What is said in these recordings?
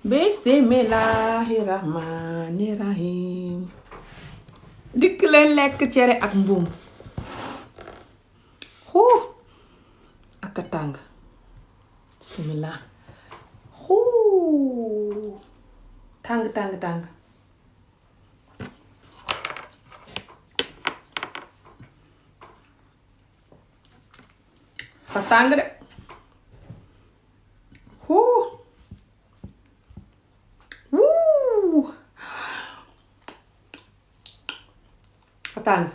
Bismillahirrahmanirrahim. Dikk leen lekk cere ak mbuum. Xuu ak a tàng. Bismillah. Xuu tàng tàng tàng. Fa tàng de. Xuu. Wuu. Fa tàng.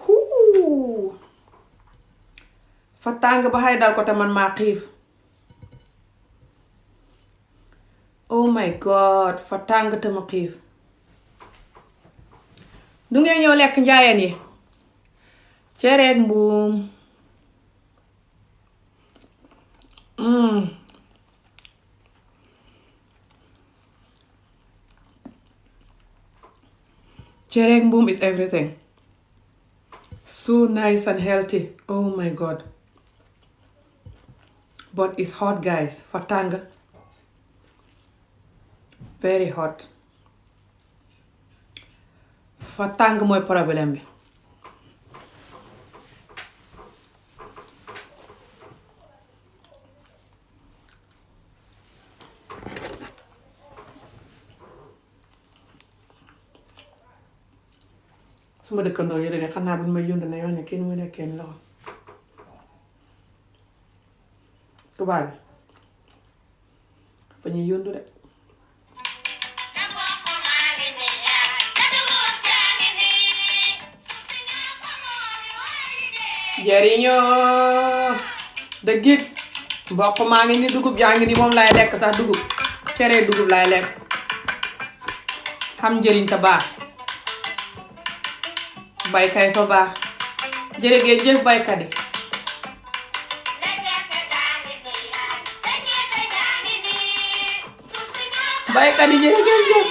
Xuu. Fa tàng ba xay dal ko te man maa xiif. Oh my god, fa tàng te ma xiif. Du ngeen ñëw lekk njaayeen yi. Cereeg mbuum. Chere mboom is everything. So nice and healthy. Oh my god. But it's hot, guys. Fatanga. Very hot. Fatanga mooy problème bi. Suma dëkkandoo yi de xam naa bu ñu may yund na yoon ne kenn mu ne kenn loxo tubaab bi fa ñuy yundu de. jariñoo dëggit mboq maa ngi ni dugub yaa ngi ni moom laay lekk sax dugub cere dugub laay lekk xam njëriñ te baax. baykat yi fa baax jërëgeen jëf baykat yi. baykat yi jërëgeen jëf.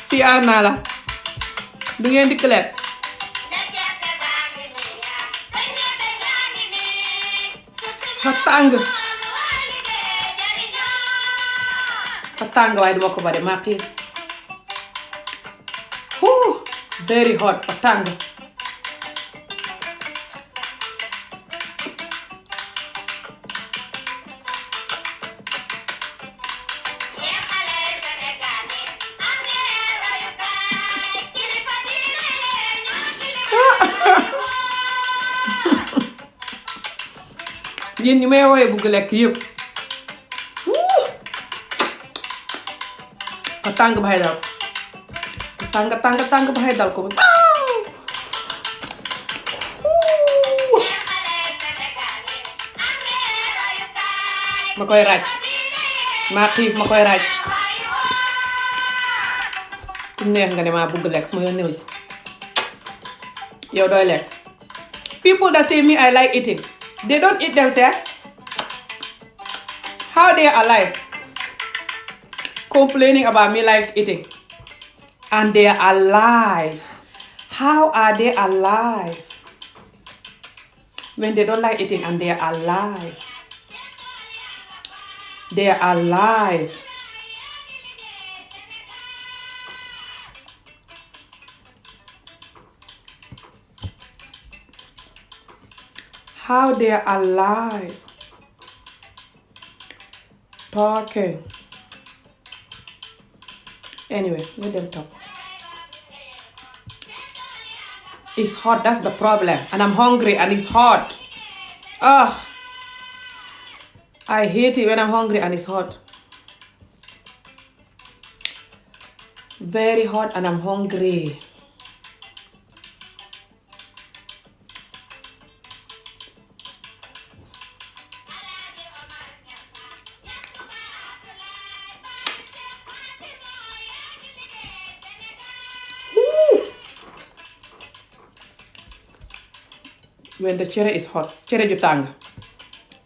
si aar naa la du ngeen dikk lekk. fa tàng waaye duma ko bari maa xiif. Very hot fa tàng. yéen ñi may woowee bugg lekk yëpp fa tàng ba xay dal ko tàng ba xay dal ko ma koy ràcc maa xiif ma koy ràcc ku neex nga ne maa bugg lekk su ma yoon néew ji yow dooy lekk. People that say me I like eating, they don't eat themselves. How they are alive? Complaining about me like eating. And they are alive. How are they alive? When they don't like eating and they are alive. They are alive. How they are alive. Talking. Anyway, let them talk. It's hot, that's the problem. And I'm hungry and it's hot. Ugh. I hate it when I'm hungry and it's hot. Very hot and I'm hungry. When the chere is hot, chere ju tàng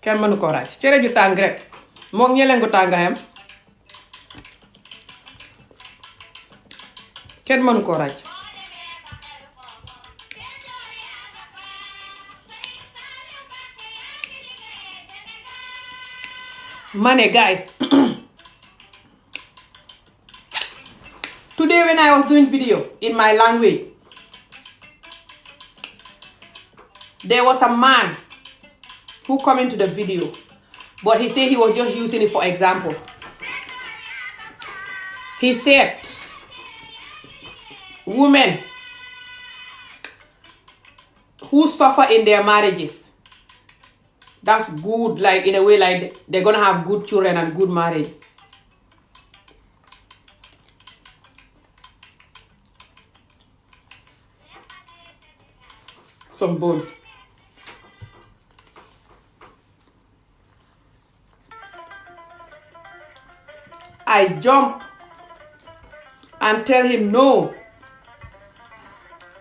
kenn mënu ko ràcc cere ju tàng rek mook ñelengu tànga xem kenn mënu ko ràcc. Mane guys, today when I was doing video in my language, there was a man who come into the video, but he said he was just using it for example. He said women who suffer in their marriages, that's good, like in a way, like they're gonna have good children and good marriage. Some bone. I jump and tell him no,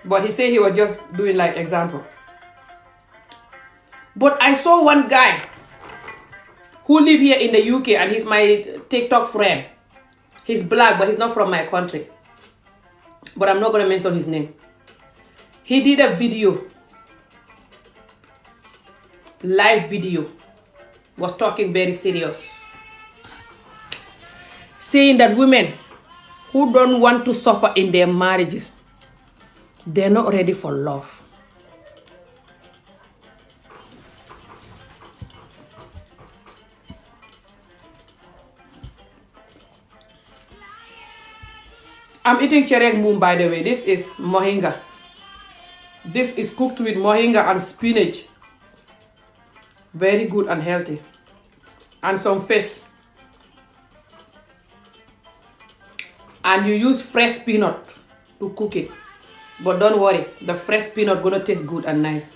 but he said he was just doing like example. But I saw one guy who live here in the UK and he's my TikTok friend. He's black, but he's not from my country. But I'm not gonna mention his name. He did a video, live video, was talking very serious, saying that women who don't want to suffer in their marriages, they're not ready for love. I'm eating chere and mboom, by the way. This is moringa. This is cooked with moringa and spinach. Very good and healthy. And some fish. And you use fresh peanut to cook it. But don't worry, the fresh peanut gonna taste good and nice.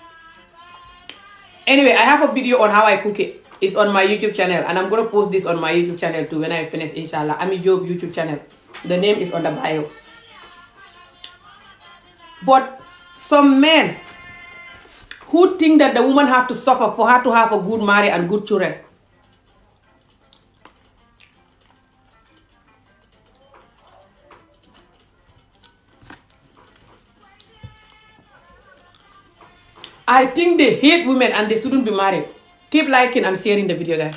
Anyway, I have a video on how I cook it. It's on my YouTube channel, and I'm gonna post this on my YouTube channel too when I finish, inshallah. Ami Job YouTube channel. The name is on the bio. But some men who think that the woman have to suffer for her to have a good marriage and good children. I think they hate women and they shouldn't be married. Keep liking and sharing the video, guys.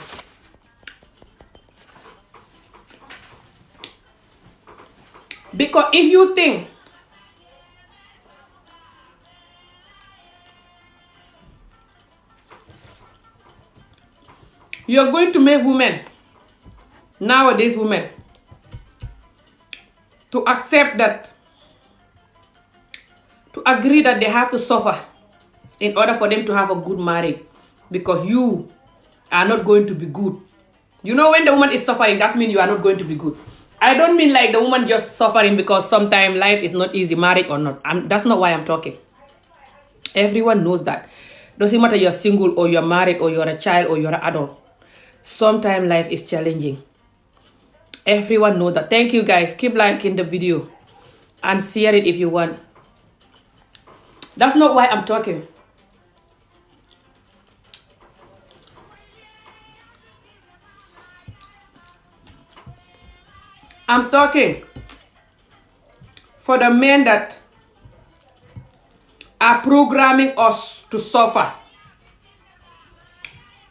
Because if you think you're going to make women, nowadays women, to accept that, to agree that they have to suffer in order for them to have a good marriage, because you are not going to be good. You know, when the woman is suffering, that means you are not going to be good. I don't mean like the woman just suffering because sometimes life is not easy, married or not. That's not why I'm talking. Everyone knows that. Doesn't matter you're single or you're married or you're a child or you're an adult. Sometimes life is challenging. Everyone knows that. Thank you guys. Keep liking the video and share it if you want. That's not why I'm talking. I'm talking for the men that are programming us to suffer,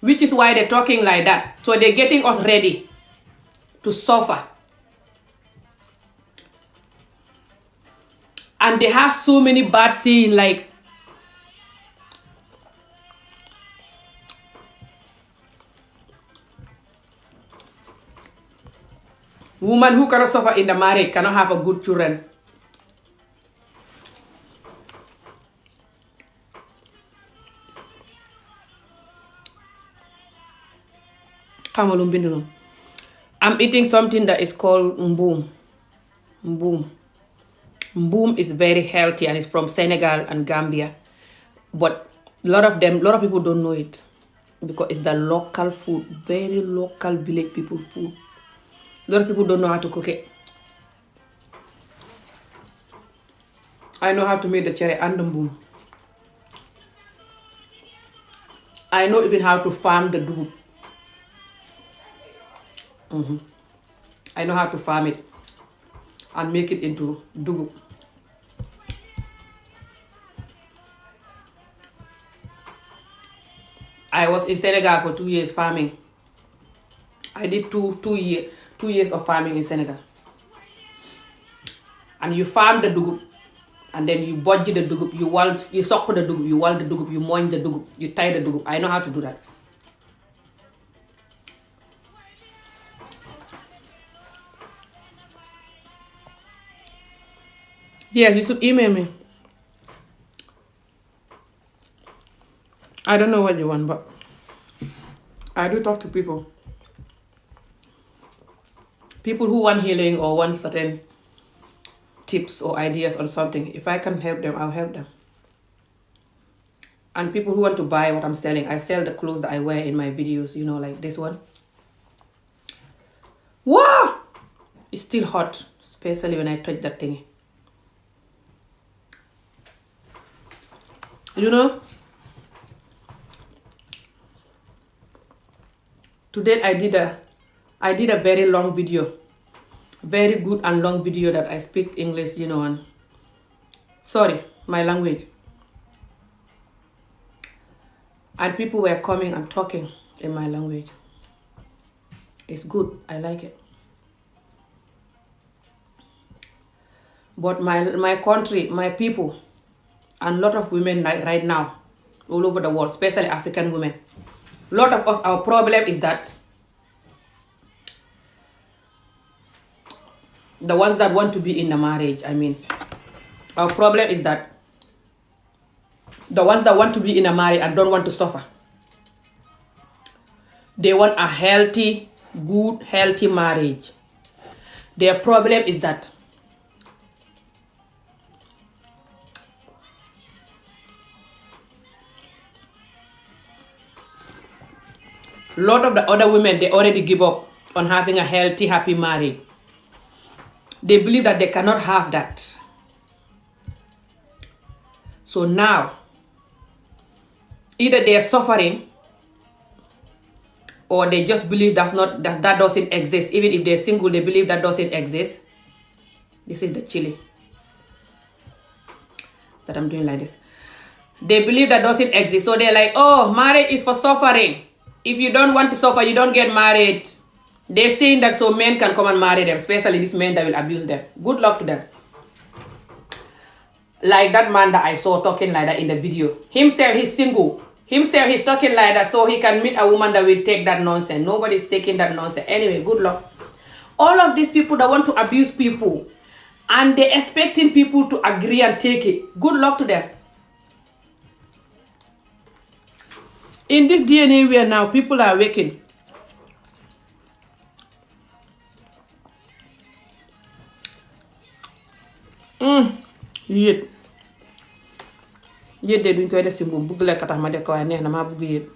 which is why they're talking like that. So they're getting us ready to suffer. And they have so many bad saying like, woman who cannot suffer in the marriage cannot have a good children. I'm eating something that is called mboom. Mboom. Mboom is very healthy and it's from Senegal and Gambia. But a lot of people don't know it because it's the local food, very local village people food. A lot of people don't know how to cook it. I know how to make the chere and the mboom. I know even how to farm the dugub. I know how to farm it and make it into dugub. I was in Senegal for 2 years farming. I did two years of farming in Senegal. And you farm the dugub, and then you bojji the dugub, you sock the dugub, you wal the dugub, you moñ the dugub, you tie the dugub. I know how to do that. Yes, you should email me. I don't know what you want, but I do talk to people. People who want healing or want certain tips or ideas on something. If I can help them, I'll help them. And people who want to buy what I'm selling, I sell the clothes that I wear in my videos, you know, like this one. Wow! It's still hot, especially when I touch that thing. You know, today I did a very long video, very good and long video that I speak English, you know, and sorry, my language. And people were coming and talking in my language. It's good, I like it. But my country, my people, and a lot of women right now, all over the world, especially African women, a lot of us, our problem is that the ones that want to be in a marriage, our problem is that the ones that want to be in a marriage and don't want to suffer, they want a healthy, good, healthy marriage. Their problem is that a lot of the other women, they already give up on having a healthy, happy marriage. They believe that they cannot have that. So now, either they are suffering or they just believe that doesn't exist. Even if they're single, they believe that doesn't exist. This is the chili that I'm doing like this. They believe that doesn't exist. So they're like, oh, marriage is for suffering. If you don't want to suffer, you don't get married. They're saying that so men can come and marry them, especially these men that will abuse them. Good luck to them. Like that man that I saw talking like that in the video. Himself, he's single. Himself, he's talking like that so he can meet a woman that will take that nonsense. Nobody's taking that nonsense. Anyway, good luck. All of these people that want to abuse people and they're expecting people to agree and take it. Good luck to them. In this DNA where now people are waking. Yéet de duñ koy def si mbuum bugg lekk tax ma def ko waaye neex na maa bugg yéet.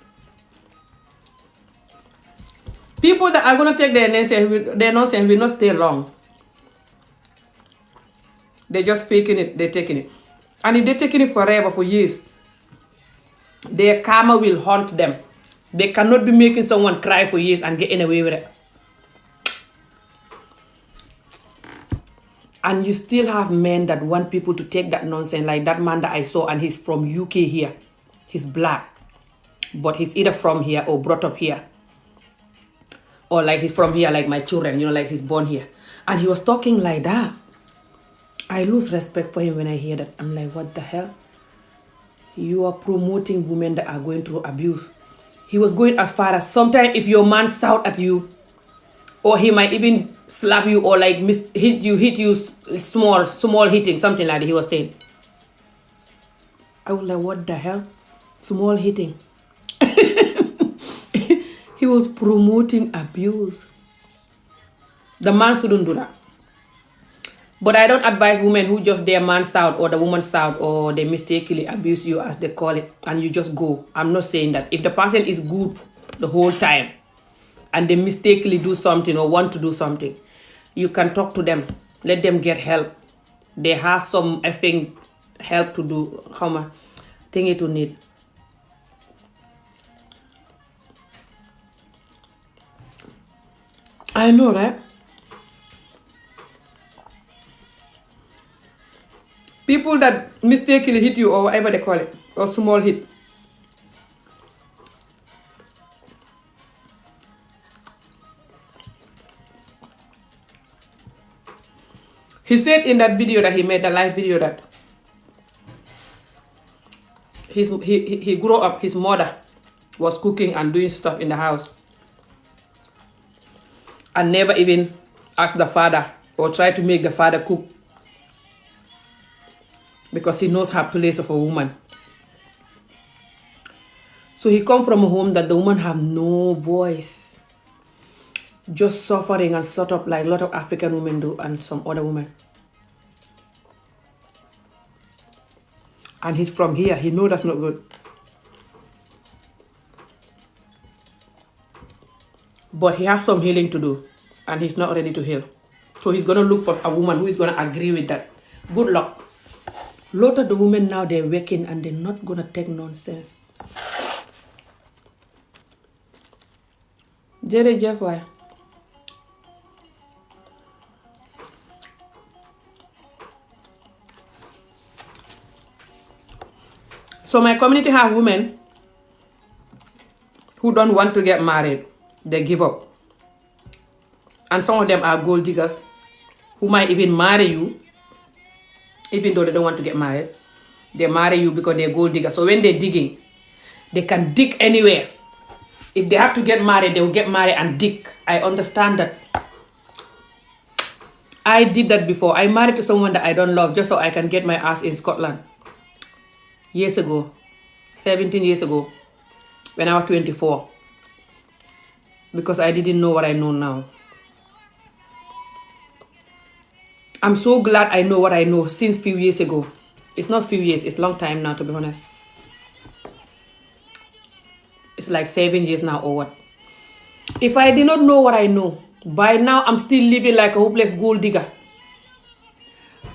People that are gonna take their nonsense will not stay long. They're just faking it, they're taking it. And if they're taking it forever, for years, their karma will haunt them. They cannot be making someone cry for years and getting away with it. And you still have men that want people to take that nonsense, like that man that I saw, and he's from UK here. He's black, but he's either from here or brought up here. Or like he's from here, like my children, you know, like he's born here. And he was talking like that. I lose respect for him when I hear that. I'm like, what the hell? You are promoting women that are going through abuse. He was going as far as sometimes if your man shout at you, or he might even slap you or like hit you small hitting, something like that he was saying. I was like, what the hell? Small hitting. He was promoting abuse. The man shouldn't do that. But I don't advise women who just their man's out or the woman's out or they mistakenly abuse you as they call it and you just go. I'm not saying that. If the person is good the whole time and they mistakenly do something or want to do something, you can talk to them. Let them get help. They have some effing help to do. How much thing it will need. I know, right? People that mistakenly hit you or whatever they call it, or small hit. He said in that video that he made, the live video, that he grew up, his mother was cooking and doing stuff in the house and never even asked the father or tried to make the father cook because he knows her place of a woman. So he come from a home that the woman have no voice, just suffering and shut up like a lot of African women do and some other women. And he's from here. He know that's not good. But he has some healing to do. And he's not ready to heal. So he's going to look for a woman who is going to agree with that. Good luck. Lot of the women now, they're waking and they're not going to take nonsense. Jërëjëf waay. So my community have women who don't want to get married. They give up. And some of them are gold diggers who might even marry you, even though they don't want to get married. They marry you because they're gold diggers. So when they're digging, they can dig anywhere. If they have to get married, they will get married and dig. I understand that. I did that before. I married to someone that I don't love just so I can get my ass in Scotland. Years ago. 17 years ago. When I was 24. Because I didn't know what I know now. I'm so glad I know what I know since few years ago. It's not few years, it's long time now, to be honest. It's like 7 years now or what. If I did not know what I know, by now I'm still living like a hopeless gold digger.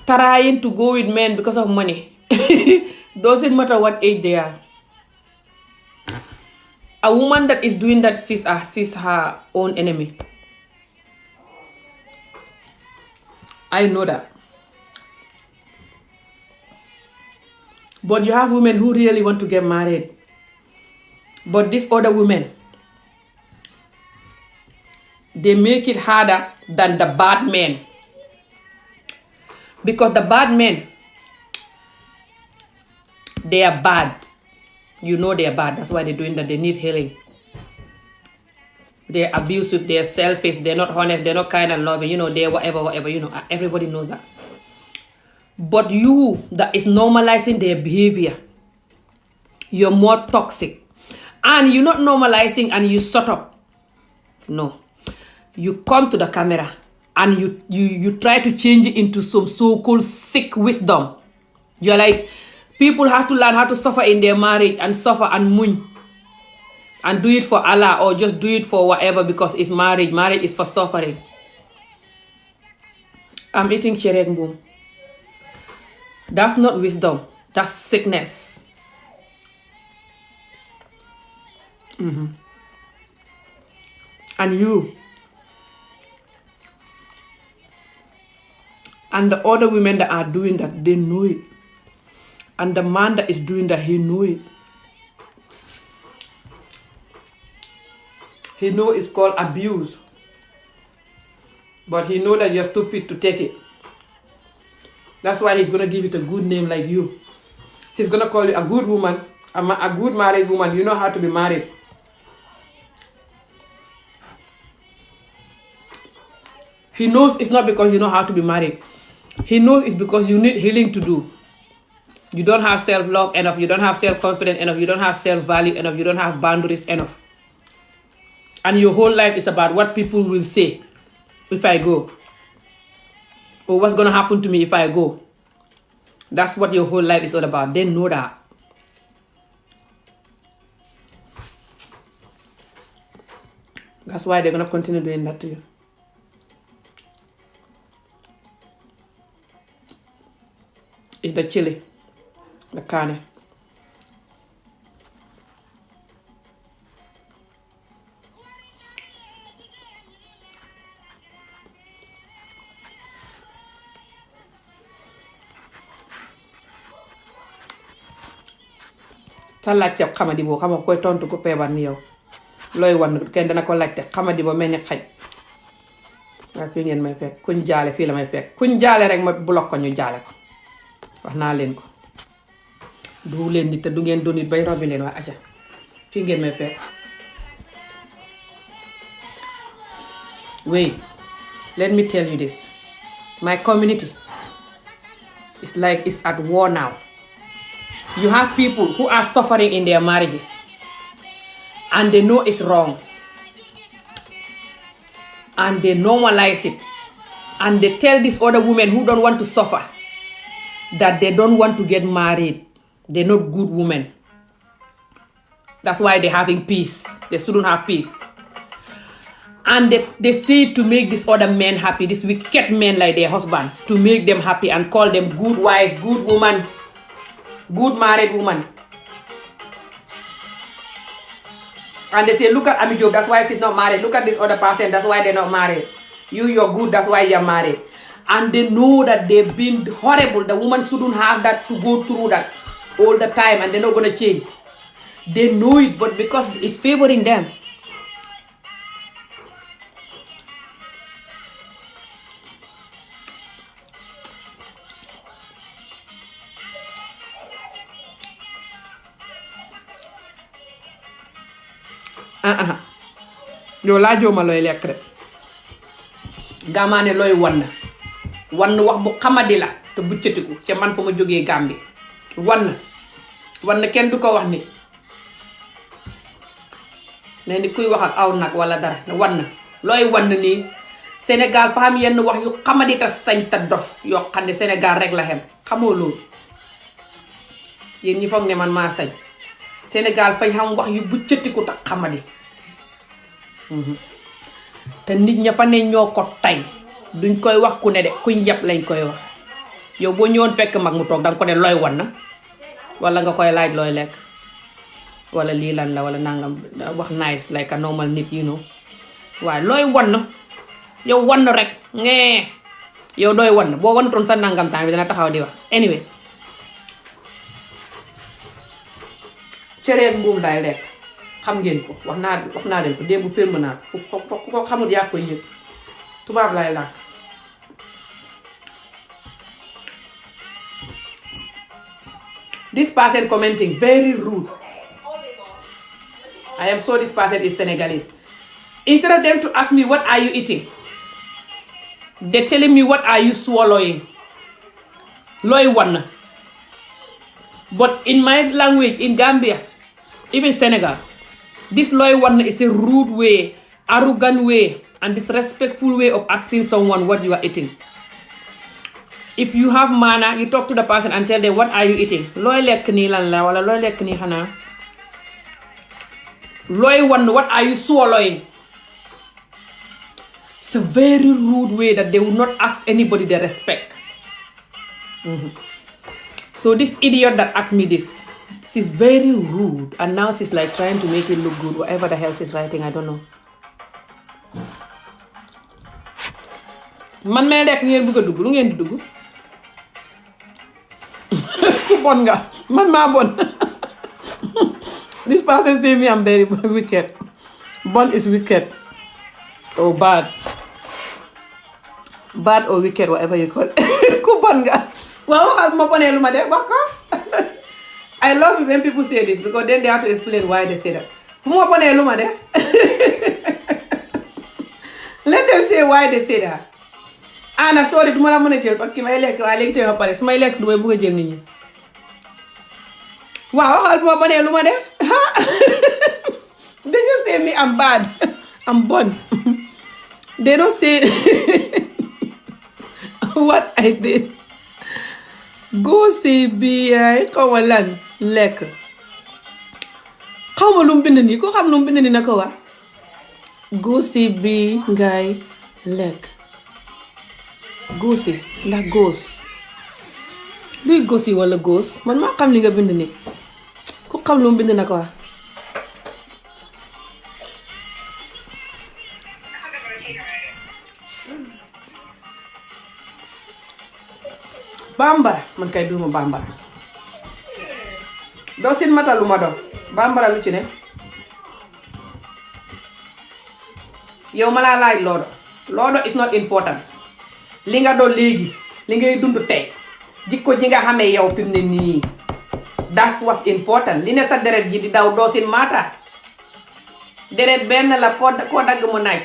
Trying to go with men because of money. Doesn't matter what age they are. A woman that is doing that sees her own enemy. I know that. But you have women who really want to get married. But these other women, they make it harder than the bad men. Because the bad men, they are bad. You know they are bad. That's why they're doing that. They need healing. They're abusive. They're selfish. They're not honest. They're not kind and loving. They're whatever. Everybody knows that. But you that is normalizing their behavior, you're more toxic. And you're not normalizing and you shut up. No. You come to the camera and you try to change it into some so-called sick wisdom. You're like, people have to learn how to suffer in their marriage and suffer and moon. And do it for Allah or just do it for whatever because it's marriage. Marriage is for suffering. I'm eating chere mboom. That's not wisdom. That's sickness. And you. And the other women that are doing that, they know it. And the man that is doing that, he know it. He know it's called abuse. But he know that you're stupid to take it. That's why he's going to give it a good name like you. He's going to call you a good woman, a good married woman. You know how to be married. He knows it's not because you know how to be married. He knows it's because you need healing to do. You don't have self-love enough. You don't have self-confidence enough. You don't have self-value enough. You don't have boundaries enough. And your whole life is about what people will say if I go. Or what's going to happen to me if I go. That's what your whole life is all about. They know that. That's why they're going to continue doing that to you. It's the chili. The carne. sa laajte xamadi boo xam nga koy tontu ko feebar ni yow looy wan kenn dana ko laajte xamadi boo mel ni xaj waaye fii ngeen may fekk kuñ jaale fii la may fekk kuñ jaale rek ma block ko ñu jaale ko wax naa leen ko du leen nit te du ngeen doon nit bay robi leen waa aca fii ngeen may fekk. Wait, let me tell you this. My community is like it's at war now. You have people who are suffering in their marriages and they know it's wrong and they normalize it and they tell these other women who don't want to suffer that they don't want to get married. They're not good women. That's why they're having peace. They still don't have peace. And they say to make these other men happy, these wicked men like their husbands, to make them happy and call them good wife, good woman, good married woman. And they say, look at Ami Job, that's why she's not married. Look at this other person, that's why they're not married. You're good, that's why you're married. And they know that they've been horrible. The woman shouldn't have that, to go through that all the time, and they're not going to change. They know it, but because it's favoring them. yow laajoo ma looy lekk rek gaamaane looy wann wax bu xamadi la te buccatiku ca man fa ma jógee Gambie wann kenn du ko wax nit ne ni kuy wax ak aw nag wala dara wann looy wann nii Sénégal fa am yenn wax yu xamadi ta sañ ta dof yoo xam ne Sénégal rek la xem xamoo loolu yéen ñi foog ne man maa sañ Sénégal fañ xam wax yu buccatiku ta xamadi te nit ña fa ne ñoo ko tay duñ koy wax ku ne de kuñ yab lañ koy wax yow boo ñëwoon fekk mag mu toog danga ko ne looy wan na wala nga koy laaj looy lekk wala lii lan la wala nangam wax nice like a normal nit you know waaye looy wan na yow wan rek ngee yow dooy wan boo wanutoon sa nangam temps bi dana taxaw di wax anyway cere mbuum daay lekk xam ngeen ko wax naa leen ko démb film naa ko ku ko xamul yaa koy yëg tubaab laay làkk this person commenting very rude. I am sure this person is Senegalese. Instead of them to ask me what are you eating, they're telling me what are you swallowing. Looy wan. But in my language in Gambia, even Senegal, this looy wan is a rude way, arrogant way, and disrespectful way of asking someone what you are eating. If you have manner, you talk to the person and tell them what are you eating. Looy lekk nii lan la wala looy lekk nii xanaa. Looy wan, what are you swallowing? It's a very rude way that they will not ask anybody they respect. So this idiot that asked me this, she's very rude, and now she's like trying to make it look good. Whatever the hell she's writing, I don't know. Man may lekk ngeen bëgg a dugg lu ngeen di dugg. Ku bon nga man maa bon. This person say me I'm very wicked. Bon is wicked or bad or wicked, whatever you call it. Ku bon nga. Waaw waxal ma bonee lu ma def wax ko. I love it when people say this because then they have to explain why they say that. Bu ma bonee lu ma def. Let them say why they say that. Ana sorry du ma la mën a jël parce que may lekk waaye léegi tey ma pare su may lekk du may bëgg a jël nit ñi. Waaw waxal bu ma bonee lu ma def. They just say me I'm bad. I'm bon. They don't say what I did. Go si bi xaw ma lan lekk. Xaw ma lu mu bind nii ko xam lu mu bind nii na ko wax. Go si bi ngay lekk. Góosi ndax góos luy góosi wala góos man maa xam li nga bind nii ku xam lu mu bind na ko wax. Bambara man kay duma bambara doesn't matter lu ma doon bambara lu ci ne yow ma laa laaj loodo is not important li nga doon léegi li ngay dund tey jikko ji nga xamee yow fi mu ne nii that's what's important li ne sa deret ji di daw doesn't matter deret benn la koo dagg mu naaj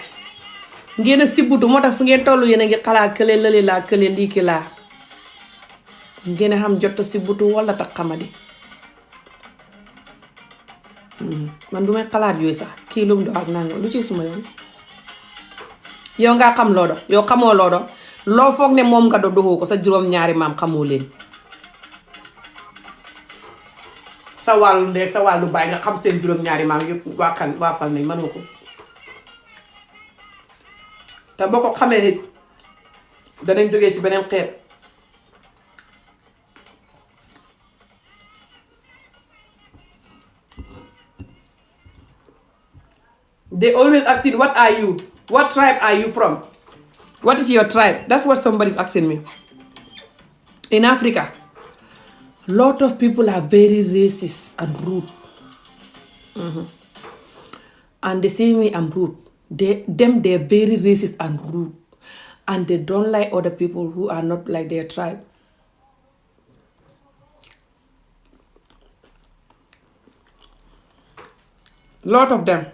ngeen a sibbutu moo tax fu ngeen tollu yéen a ngi xalaat kële lële laa kële lii ki laa ngeen a xam jot a sibbutu wala tax xamadi man du may xalaat yooyu sax kii lu mu doon ak nangam lu ci suma yoon yow nga xam loodo yow xamoo loodo loo foog ne moom nga doxoo ko sa juróom-ñaari maam xamoo leen sa wàllu ndey sa wàllu baay nga xam seen juróom-ñaari maam yëpp waafal nañ mënoo ko te boo ko xamee nit danañ jógee ci beneen xeet they always ask you what are you what tribe are you from what is your tribe that's what somebody's asking me in Africa lot of people are very racist and rude and they say me I'm rude they're very racist and rude and they don't like other people who are not like their tribe lot of them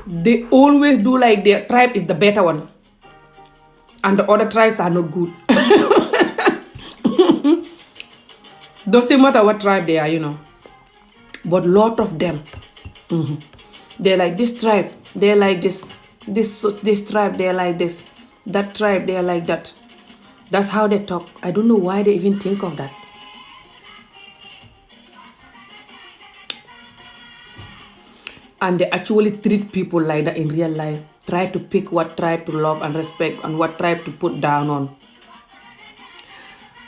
they always do like their tribe is the better one and the other tribes are not good doesn't matter what tribe they are but lot of them they're like this tribe they're like this tribe they're like this that tribe they're like that that's how they talk I don't know why they even think of that and they actually treat people like that in real life try to pick what tribe to love and respect and what tribe to put down on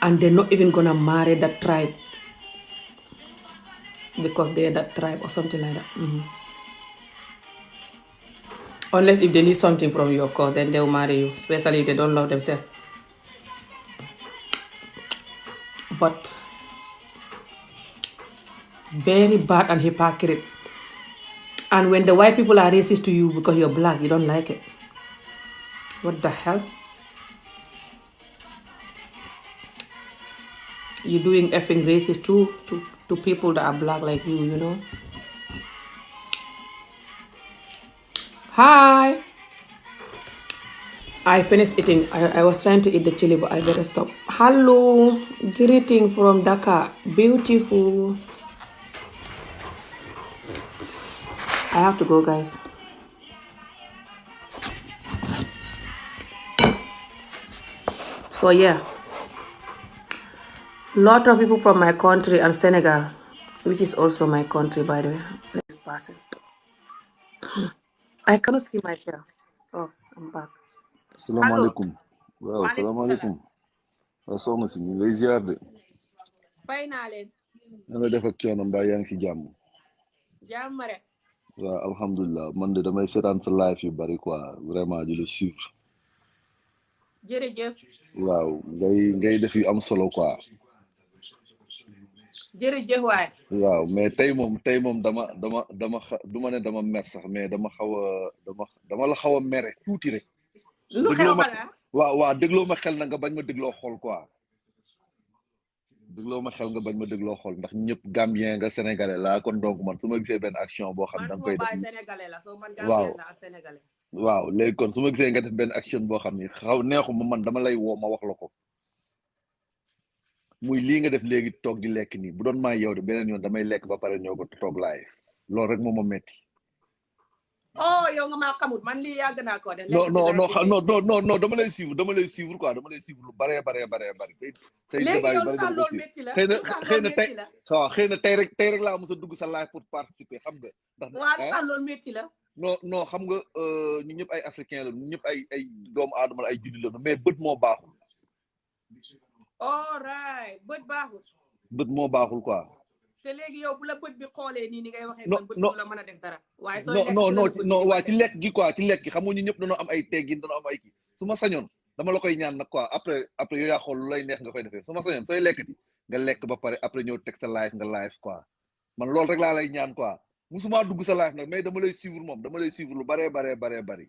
and they're not even gonna marry that tribe because they're that tribe or something like that unless if they need something from you of course then they'll marry you especially if they don't love themselves but very bad and hypocrite and when the white people are racist to you because you're black you don't like it what the hell you're doing effing racist to people that are black like you Hi I finished eating I was trying to eat the chili but I better stop hello greeting from Dakar beautiful I have to go guys so yeah lot of people from my country and Senegal which is also my country by the way let's pass it I cannot see myself oh I'm back hello salaamaaleykum waaw waaleykum salaamaaleykum salaam waaw soxna si ñu lay ziar de fay naa leen na nga def ak coono mbaa yaa ngi si jàmm jàmm rek waaw alhamdulilah man de damay seetaan sa live yu bari quoi vraiment di la suivre jërëjëf waaw ngay def yu am solo quoi jërëjëf waay waaw mais tey moom dama du ma ne dama mer sax mais dama la xaw a mere tuuti rek lu xew dégloo ma xanaa waaw dégloo ma xel na nga bañ ma dégloo xool quoi dégloo ma xel nga bañ ma dégloo xool ndax ñëpp Gambien nga Sénégalais laa kon donc man su ma gisee benn action boo xam ne man da nga suma koy def baay sénégalais la soo man waaw Gambien la ak sénégalais waaw léegi kon su ma gisee nga def benn action boo xam ni xaw neexuma man dama lay woo ma wax la ko muy lii nga def léegi toog di lekk nii bu doon maa yow de beneen yoon damay lekk ba pare ñëw ko toog laay loolu rek moo ma metti oh yow nga maa xamut man lii yàgg naa ko def non dama lay suivre quoi dama lay suivre lu bare tey léegi débat yu yow lu bari tax dama ko loolu suivre métti la xëy na lu tax xëy loolu na tey métti la waaw xëy na tey rek laa mos a dugg sa live pour participer xam nga ndax waaw lu tax loolu métti la non xam nga ñu ñëpp ay africain la ñu ñëpp ay doomu aadama la ay julli la mais bët moo baaxul all right bët baaxul bët moo baaxul quoi te léegi yow bu la bët bi xoolee nii ni ngay waxee non man bët non bi la mën a def dara waaye sooy non lekk non ci la non la bët bi non di waa mën ci def lekk gi quoi ci lekk gi xam nga ñu ñëpp dañoo am ay teggin dañoo am ay kii su ma sañoon dama la koy ñaan nag quoi après yow yaa xool lu lay neex nga koy defee su ma sañoon sooy lekk di nga lekk ba pare après ñëw teg sa live nga live quoi man loolu rek laa lay ñaan quoi musuma dugg sa live nag mais dama lay suivre moom dama lay suivre lu baree bari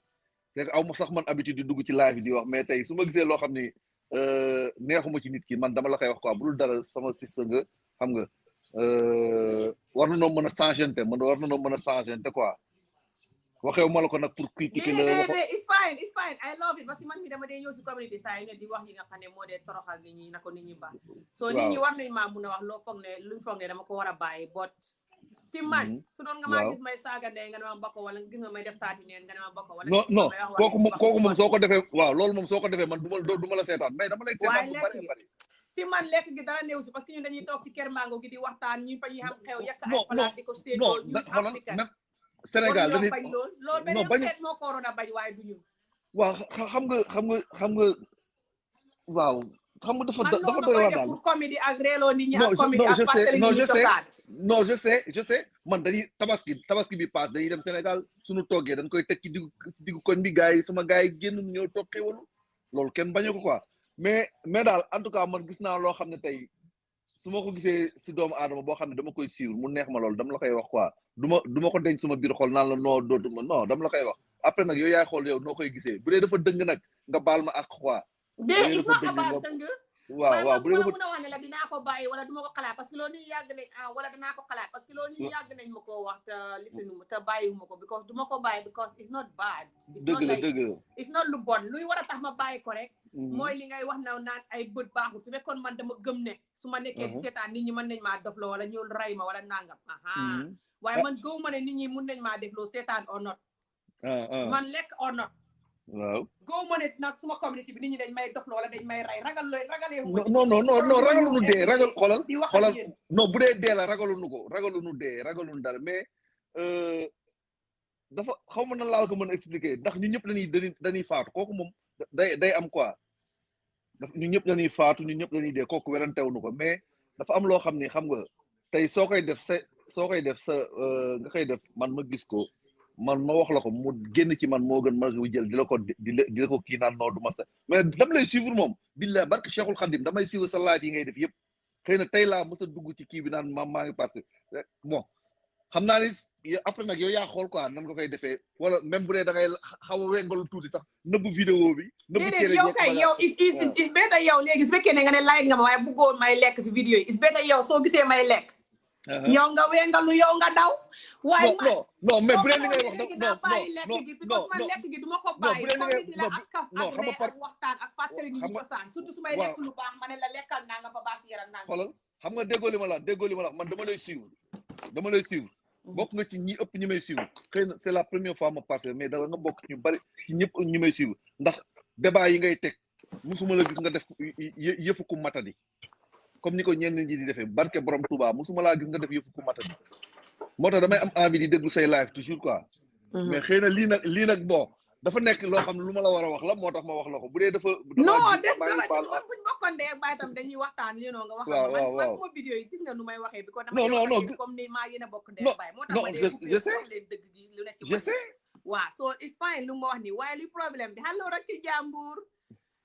c'est que aw ma sax man habitude di dugg ci live di wax mais tey su ma gisee loo xam ni neexuma ci nit ki man dama la koy wax quoi bu dul dara sama sista nga xam nga war na noo mën a changente man war na noo mën a changente quoi waxewu ma la ko nag pour critiquer la déedéet it's fine I love it parce que man mi dama dee ñëw si communauté saa yi ne di wax yi nga xam ne moo dee toroxal nit ñi na ko nit ñi baax soo nit ñi war nañ maa mun a wax loo foog ne luñ foog ne dama ko war a bàyyi bot si man su doon nga maa gis may saaga ndey nga ne ma bokk wala gis nga may def taati neen nga ne ma bokk wala non kooku moom soo ko defee waaw loolu moom soo ko defee man du ma la seetaan mais dama lay seetaan bu bari bari si man lekk gi dara néew si parce que ñun dañuy toog ci kër mango gi di waxtaan ñi fa ñuy xam xew yekk ay palaat di ko séddoo ñu africain Sénégal dañuy bañ loolu beneen xeet moo ko waroon a bañ waaye du ñun waaw xam nga waaw xam nga dafa doy waar daal pour comédie ak reeloo nit ñi ak comédie ak fàttali nit ñi cosaan non je sais man dañuy tabaski bi paas dañuy dem Sénégal suñu toggee dañ koy teg ci diggu koñ bi gars yi sama gars yi génn ñëw toog xéwalu loolu kenn bañu ko quoi mais daal en tout cas man gis naa loo xam ne tey su ma ko gisee si doomu aadama boo xam ne dama koy suivre mu neex ma loolu dama la koy wax quoi du ma ko denc suma biir xol naan la noo dootuma non dama la koy wax après nag yow yaay xool yow noo koy gisee bu dee dafa dëng nag nga baal ma ak quoi is not about dëng waaw bu dee mun a wax ne la dinaa ko bàyyi wala duma ko xalaat parce que loolu nii yàgg nañ wala dinaa ko xalaat parce que loolu nii yàgg nañ ma ko wax te lifinu te bàyyiwuma ko because duma ko bàyyi because it's not bad dëgg la it's not lu bon luy war a tax ma bàyyi ko rek mooy li ngay wax na naan ay bët baaxul su fekkoon man dama gëm ne su ma nekkee di seetaan nit ñi mën nañ maa dofloo wala ñëw ray ma wala nangam waaye man gëw ma ne nit ñi mun nañ maa defloo seetaan or not man lekk or not waaw góob ma ne nag suma communauté bi nit ñi dañ may dof wala dañ may rey ragalee non ragaluñu dee ragal xoolal non bu dee dee la ragaluñu dee ragaluñu dara mais dafa xaw ma na laal ko mën a expliquer ndax ñu ñëpp dañuy faatu kooku moom day am quoi ñu ñëpp dañuy faatu ñu ñëpp dañuy dee kooku werantewuñu ko mais dafa am loo xam ni xam nga tey soo koy def nga koy def man ma gis ko man ma wax la ko mu génn ci man moo gën ma jël di la ko kii naan noo du ma sa mais dama lay suivre moom billahi barke Cheikhul Khadim damay suivre sa live yi ngay def yëpp xëy na tey laa mës a dugg ci kii bi naan maa ngi parce que bon xam naa ni après nag yow yaa xool quoi nan nga koy defee wala même bu dee da ngay xaw a wengalu tuuti sax nëbbu vidéo bi nëbbu cere yow kay yow is better yow léegi su fekkee ne nga ne like nga ma waaye bëggoon may lekk si vidéo yi is better yow soo gisee may lekk yow nga wengalu yow nga daw waaye non mais bu dee li ngay wax naa bàyyi lekk gi because man lekk gi du ma ko bàyyi comme di la ak kaf ak ree ak waxtaan ak fàttali nit ñi ko saan surtout su may lekk lu baax ma ne la lekkal naa nga fa baas yaram naa nga xoolal xam nga déggoo li ma la man dama lay suivre bokk nga ci ñi ëpp ñi may suivre xëy na c'est la première fois ma passé mais dala nga bokk ñu bari ci ñëpp ñi may suivre ndax débat yi ngay teg musuma la gis nga def yëfu ku matadi comme ni ko ñenn ñi di defee barke borom Touba musuma laa gis nga def yëfu ku matadi moo tax damay am envie di déglu say live toujours quoi mais xëy na lii nag bon dafa nekk loo xam ne lu ma la war a wax la moo tax ma wax la ko bu dee dafa non def dara buñ bokkoon dee bàyyi tam dañuy waxtaan yénoo nga wax man suma vidéo yi gis nga nu may waxee bi ko dama non comme ni maa yéen a bokk dee bàyyi moo tax ma dee wax leen dëgg gi lu nekk ci je sais waaw so it's fine lu ma wax nii waaye luy problème bi xaloo rek ci jàmbur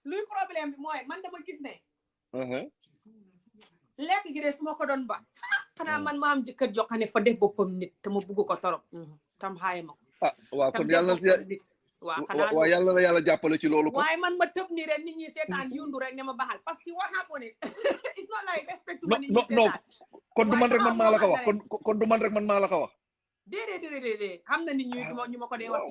luy problème bi mooy man dama gis ne lekk gi de su ma ko doon ba xanaa man ma am jëkkër jox ne fa def boppam nit te ma bugg ko torop tam xaaye ma ko waaw kon yàlla waaw yàlla la yàlla jàppale ci loolu ko waaye man ma tëb nii rek nit ñi seetaan yundu rek ne ma baxal parce que what happened it's not like respect ma nit ñi seetaan kon du man rek man maa la ko wax kon du man rek man maa la ko wax déedéet xam na nit ñi ñu ma ko dee wax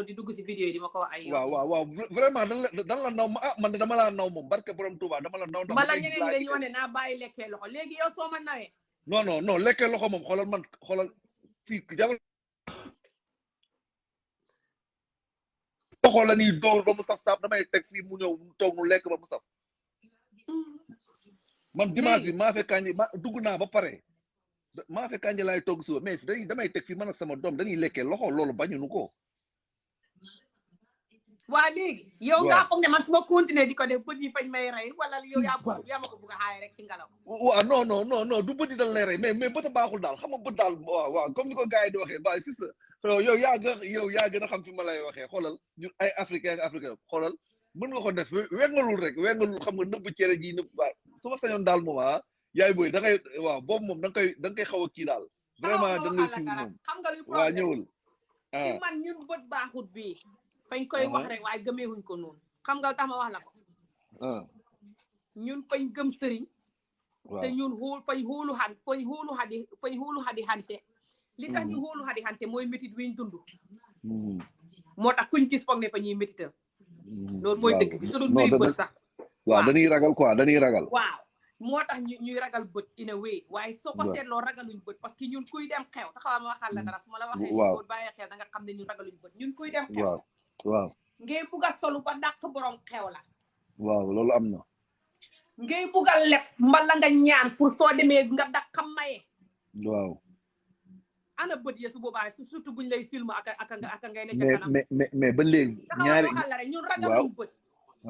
di dugg si vidéo yi di ma ko wax ay waaw vraiment dan la naw man dama laa naw moom barke borom Touba dama la naw bala ñeneen ñi dañuy wax ne naa bàyyi lekkee loxo léegi yow soo ma nawee non lekkee loxo moom xoolal fii jabar loxo la nii door ba mu saf damay teg fii mu ñëw toog nu lekk ba mu saf man dimanche bi maa fekk kanji dugg naa ba pare maa fekk kanji laay togg suba mais damay teg fii man ak sama doom dañuy lekkee loxo loolu bañu nu ko waa léegi yow nga foog ne man suma continuer di ko def bët yi fañ may rey wala yow yaa ma ko bëgg a xaay rek ci ngelaw waaw non du bët yi dal lay rey mais bët a baaxul daal xam nga bët daal waaw comme ni ko gars yi di waxee ba si sa yow yaa gën a xam fi ma lay waxee xoolal ñun ay africain xoolal mën nga ko def wengalul rek xam nga nëbb cere ji nëbb waaw su ma sañoon daal moom yaay booy da ngay waaw boobu moom da nga koy xaw a kii daal vraiment da ngay suivre moom xam nga luy waaw ñëwul si man ñun bët baaxut bii fañ koy wax rek waaye gëmeewuñ ko noonu xam nga tax ma wax la ko ñun fañ gëm sëriñ te ñun fañ xuulu xadi xante li tax ñu xuulu xadi xante mooy métit wiñ dund moo tax kuñ gis foog ne fa ñuy métital loolu mooy dëgg bi su dul mbiri bët sax waaw dañuy ragal quoi dañuy ragal waaw moo tax ñuy ragal bët in a way waaye soo ko seetloo ragaluñ bët parce que ñun kuy dem xew taxawal ma waxal la dara su ma la waxee boo bàyyee xel da nga xam ne ñun ragaluñ bët ñun kuy dem xew waaw ngay bugg a solu ba dàq borom xew la waaw loolu am na ngay bugg a leb mbala nga ñaan pour soo demee nga dàq maye waaw ana bët ye su boobaa surtout buñ lay film aka ngay ne ca kanam mais ba léegi ñaari waxal la rek ñun ragaluñ bët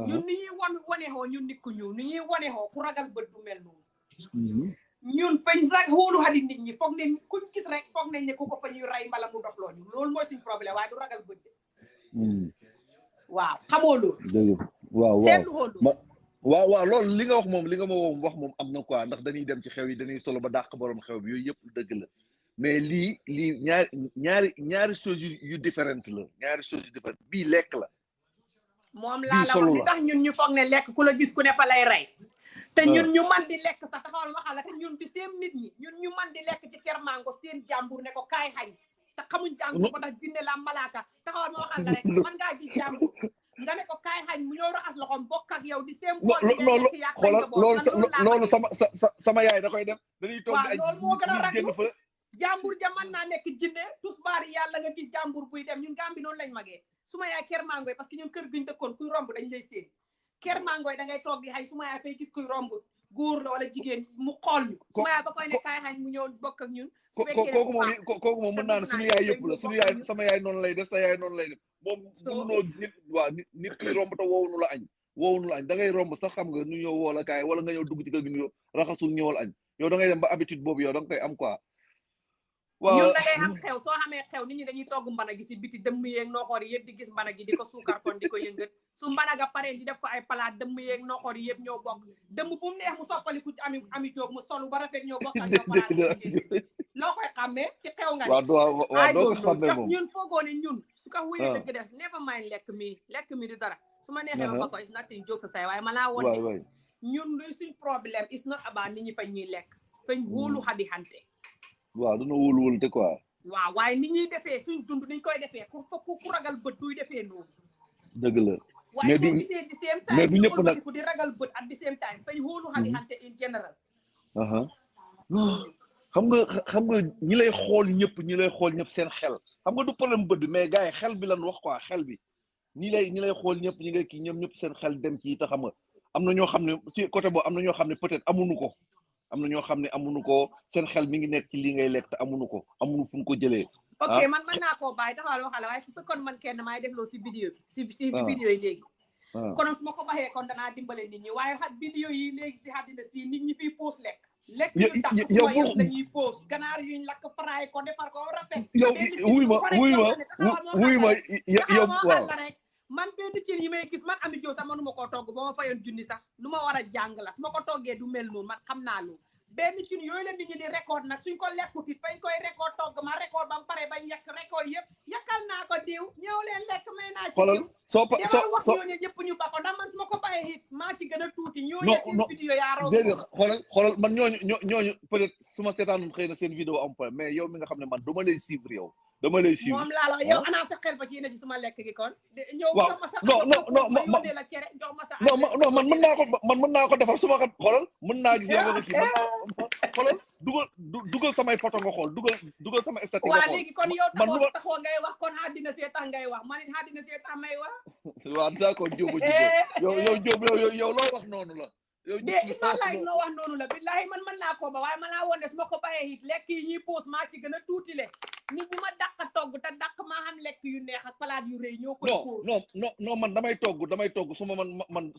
ñun ni ñuy wanexoo ñun nit ku ñuul ni ñuy wanexoo ku ragal bët du mel noonu ñun fañ rag xoolu xadi nit ñi foog ne kuñ gis rek foog nañ ne ku ko fa ñuy ray mbala mu dof loo ñu loolu mooy suñ problème waaye du ragal bët de waaw xamoo loolu seetlu xoolu waaw loolu li nga wax moom am na quoi ndax dañuy dem ci xew yi dañuy solo ba dàq borom xew bi yooyu yëpp dëgg la mais lii ñaari choses yu différentes la ñaari choses yu différentes bii lekk la moom laa la wax li tax ñun ñu foog ne lekk ku la gis ku ne fa lay rey te ñun ñu man di lekk sax taxawal waxal la te ñun di seen nit ñi ñun ñu man di lekk ci ker mango seen jàmbur ne ko kaay xañ te xamuñ jàmbur ba tax jinne la malaaka taxawal ma waxal la rek man ngaa gis jàmbur nga ne ko kaay xañ mu ñëw raxas loxoom bokk ak yow di seen loolu sama yaay da koy def dañuy toog waaw loolu moo gën a ragu jàmbur ja mën naa nekk jinne tusbaari yàlla nga gis jàmbur buy dem ñun Gàmbi noonu lañ magee suma yaay ker mangoy parce que ñun kër guñ dëkkoon kuy romb dañ lay séen ker mangoy da ngay toog di xañ suma yaay fay gis kuy romb góor la wala jigéen mu xool ñu suma yaay ba koy ne kaay xañ mu ñëw bokk ak ñun kooku moom mën naa ne suñu yaay yëpp la suñu yaay sama yaay noonu lay def sa yaay noonu lay def moom mënunoo nit waaw nit kuy romb te woowunu la añ da ngay romb sax xam nga nu ñëw woo la kaay wala nga ñëw dugg ci kër gi ñu raxasul ñëwal añ yow da ngay dem ba habitude boobu yow da nga koy am quoi waaw ñun da ngay am xew soo xamee xew nit ñi dañuy togg mbana gi si biti dëmm yeeg noxoor yi yëpp di gis mbana gi di ko suukar kon di ko yëngat su mbana ga paree di def ko ay palaat dëmm yeeg noxoor yi yëpp ñoo bokk dëmm bu mu neex mu soppaliku ami jóg mu solu ba rafet ñoo bokk ak ñoo palaat loo koy xàmmee ci xew nga waaw doo ko xàmmee moom ñun foogoo ne ñun su ko wuyee dëgg des never mind lekk mi du dara su ma neexee ma ba ko is nothing jóg sa say waaye ma laa woon ne ñun luy suñ problème is not about nit ñi fañ ñuy lekk fañ wóolu xadi xante waaw dina wóolu te quoi waaw waaye ni ñuy defee suñ dund niñ koy defee ku ragal bët duy defee noonu dëgg la waaye soo gisee di same time du ñëpp nag di ragal bët at di same time fañ wóolu xadi xante in general xam nga ñi lay xool ñëpp seen xel xam nga du problème bët bi mais gars yi xel bi lan wax quoi xel bi ñi lay xool ñëpp ñi ngay kii ñëpp seen xel dem ci te xam nga am na ñoo xam ne ci côté boobu am na ñoo xam ne peut-être amuñu ko am na ñoo xam ne amuñu ko seen xel mi ngi nekk ci lii ngay lekk te amuñu fu ñu ko jëlee ok man mën naa koo bàyyi taxawal waxala waaye su fekkoon man kenn maay defloo si vidéo bi si vidéo yi léegi konoon su ma ko baxee kon danaa dimbale nit ñi waaye vidéo yi léegi si àddina si nit ñi fiy post lekk yu tax suma yëpp la ñuy post ganaar yuñ lakk faraay ko defar ko rafet yow wuy ma yow waaw rek man benn cin yi may gis man Ami Jow sax manuma koo togg ba ma fayoon junni sax lu ma war a jàng la su ma ko toggee du mel noonu man xam naa loolu benn cin yooyu la nit ñi di record nag suñ ko lekkut it fañ koy record togg ma record ba mu pare bañ yekk record yëpp yakkal naa ko diw ñëw leen lekk may naa ci diw demal wax ñooñu yëpp ñu ba ko ndax man su ma ko baxee it maa ci gën a tuuti ñooñu seen vidéo yaa raw xoolal man ñooñu peut-être su ma seetaanoon xëy na seen vidéo am point mais yow mi nga xam ne man dama lay suivre yow dama lay suivre moom laa la yow ana sa xel ba ci ne ci suma lekk gi kon ñëw jox ma sa non la cere jox ma sa non man mën naa ko defar su ma ko xoolal mën naa gis yow nga kii xoolal dugal samay photo nga xool dugal sama statut nga xool waaw léegi kon yow taxoo ngay wax kon àddina see tax ngay wax man it àddina see tax may wax waaw d'accord jóoba yow loo wax noonu la de it's not like noo wax noonu la billahi man mën naa ko ba waaye man laa woon ne su ma ko bayee it lekk yi ñuy poos maa ci gën a tuuti le nit ñi ma dàq togg te dàq maa xam lekk yu neex ak palaat yu rëy ñoo koy pose. non man damay togg su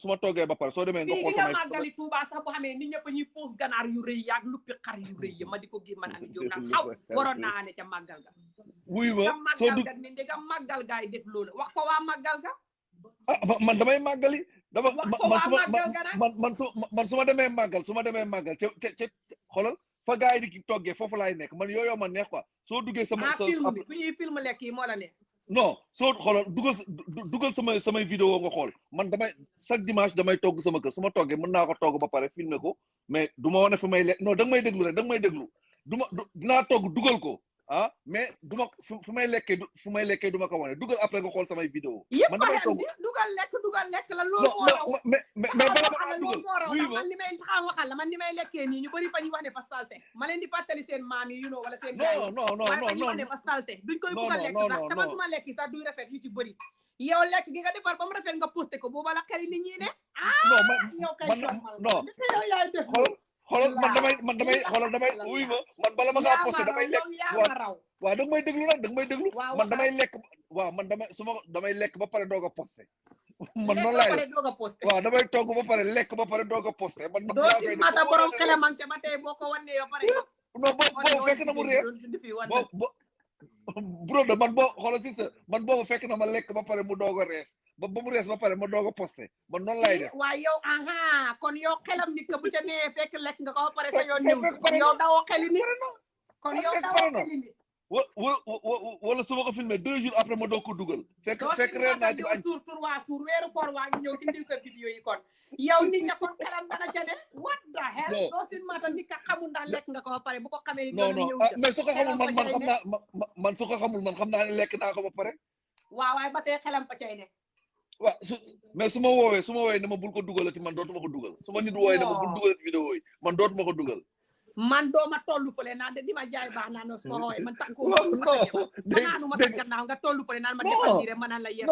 ma toggee ba pare soo demee nga fii xool gi nga màggali Tuuba sax boo xamee nit ñëpp ñuy pose ganaar yu rëy yaag luppi xar yu rëy ya ma di ko gis man Ami Jóob naan xaw waroon naa ne ca màggal ga wuy ma ca màggal ga ni ndega màggal gaay def loolu wax ko waa màggal ga man damay màggali dama wax ko waa màggal ga nag man su ma demee màggal ca xoolal fa gars yi di toggee foofu laay nekk man yooyu ma neex quoi soo duggee sama film bi bu ñuy film lekk yi moo la neex non soo xoolal dugal samay vidéo nga xool man damay chaque dimanche damay togg sama kër su ma toggee mën naa ko togg ba pare filmer ko mais du ma wane fi may lekk non da nga may déglu rek da nga may déglu dinaa togg dugal ko mais du ma fu may lekkee du ma ko wane dugal après nga xool samay vidéo man damay togg dugal lekk la loolu moo raw mais bala ma loolu moo raw man li may xaw waxal la man ni may lekkee nii ñu bëri fa ñu wax ne fa salte ma leen di fàttali seen maam yi wala seen gaay waaye fa ñu wax ne fa salte duñ koy bugg a lekk sax te man suma lekk yi sax duy rafet yu ci bëri yow lekk gi nga defar ba mu rafet nga posté ko booba la xel nit ñi ne yow kay non yow yaay def xoolal man damay xoolal damay wuy ma man bala ma ngaa posté damay lekk waaw da nga may déglu nag da nga may déglu man damay lekk waaw man damay lekk ba pare doog a posté man noonu laay waaw damay togg ba pare lekk ba pare doog a posté man doo si mata borom xele man ca ba tey boo ko wannee ba pare non boobu fekk na mu rees brode man boo xoolal si sa man boobu fekk na ma lekk ba pare mu doog a rees ba mu rees ba pare ma doog a posté man noonu lay def waaw yow kon yow xelam nit ka bu ca nee fekk lekk nga ko ba pare sa yoon ñëw kon yow dawoo xeli nit kon yow dawoo xeli nit wala su ma ko filmé 2 jours après ma doog ko dugal fekk reer naa ci añ suur weeru koor waa ngi ñëw indil sa vidéo yi kon yow nit ña kon xelam dana ca ne what the hell doo sin mata nit ka xamul ndax lekk nga ko ba pare bu ko xamee non mais su ko xamul man su ko xamul man xam naa ne lekk naa ko ba pare waaw waaye ba tey xelam pa cay ne waaw mais su ma woowee ne ma bul ko dugalati man dootuma ko dugal su ma nit woowee ne ma bul dugalati vidéo yi man dootuma ko dugal man dooma tollu fële naan de di ma jaay baax naa no su ma xoolee man takku manaanu ma sa gannaaw nga tollu fële naan ma defal nii rek ma naan la yees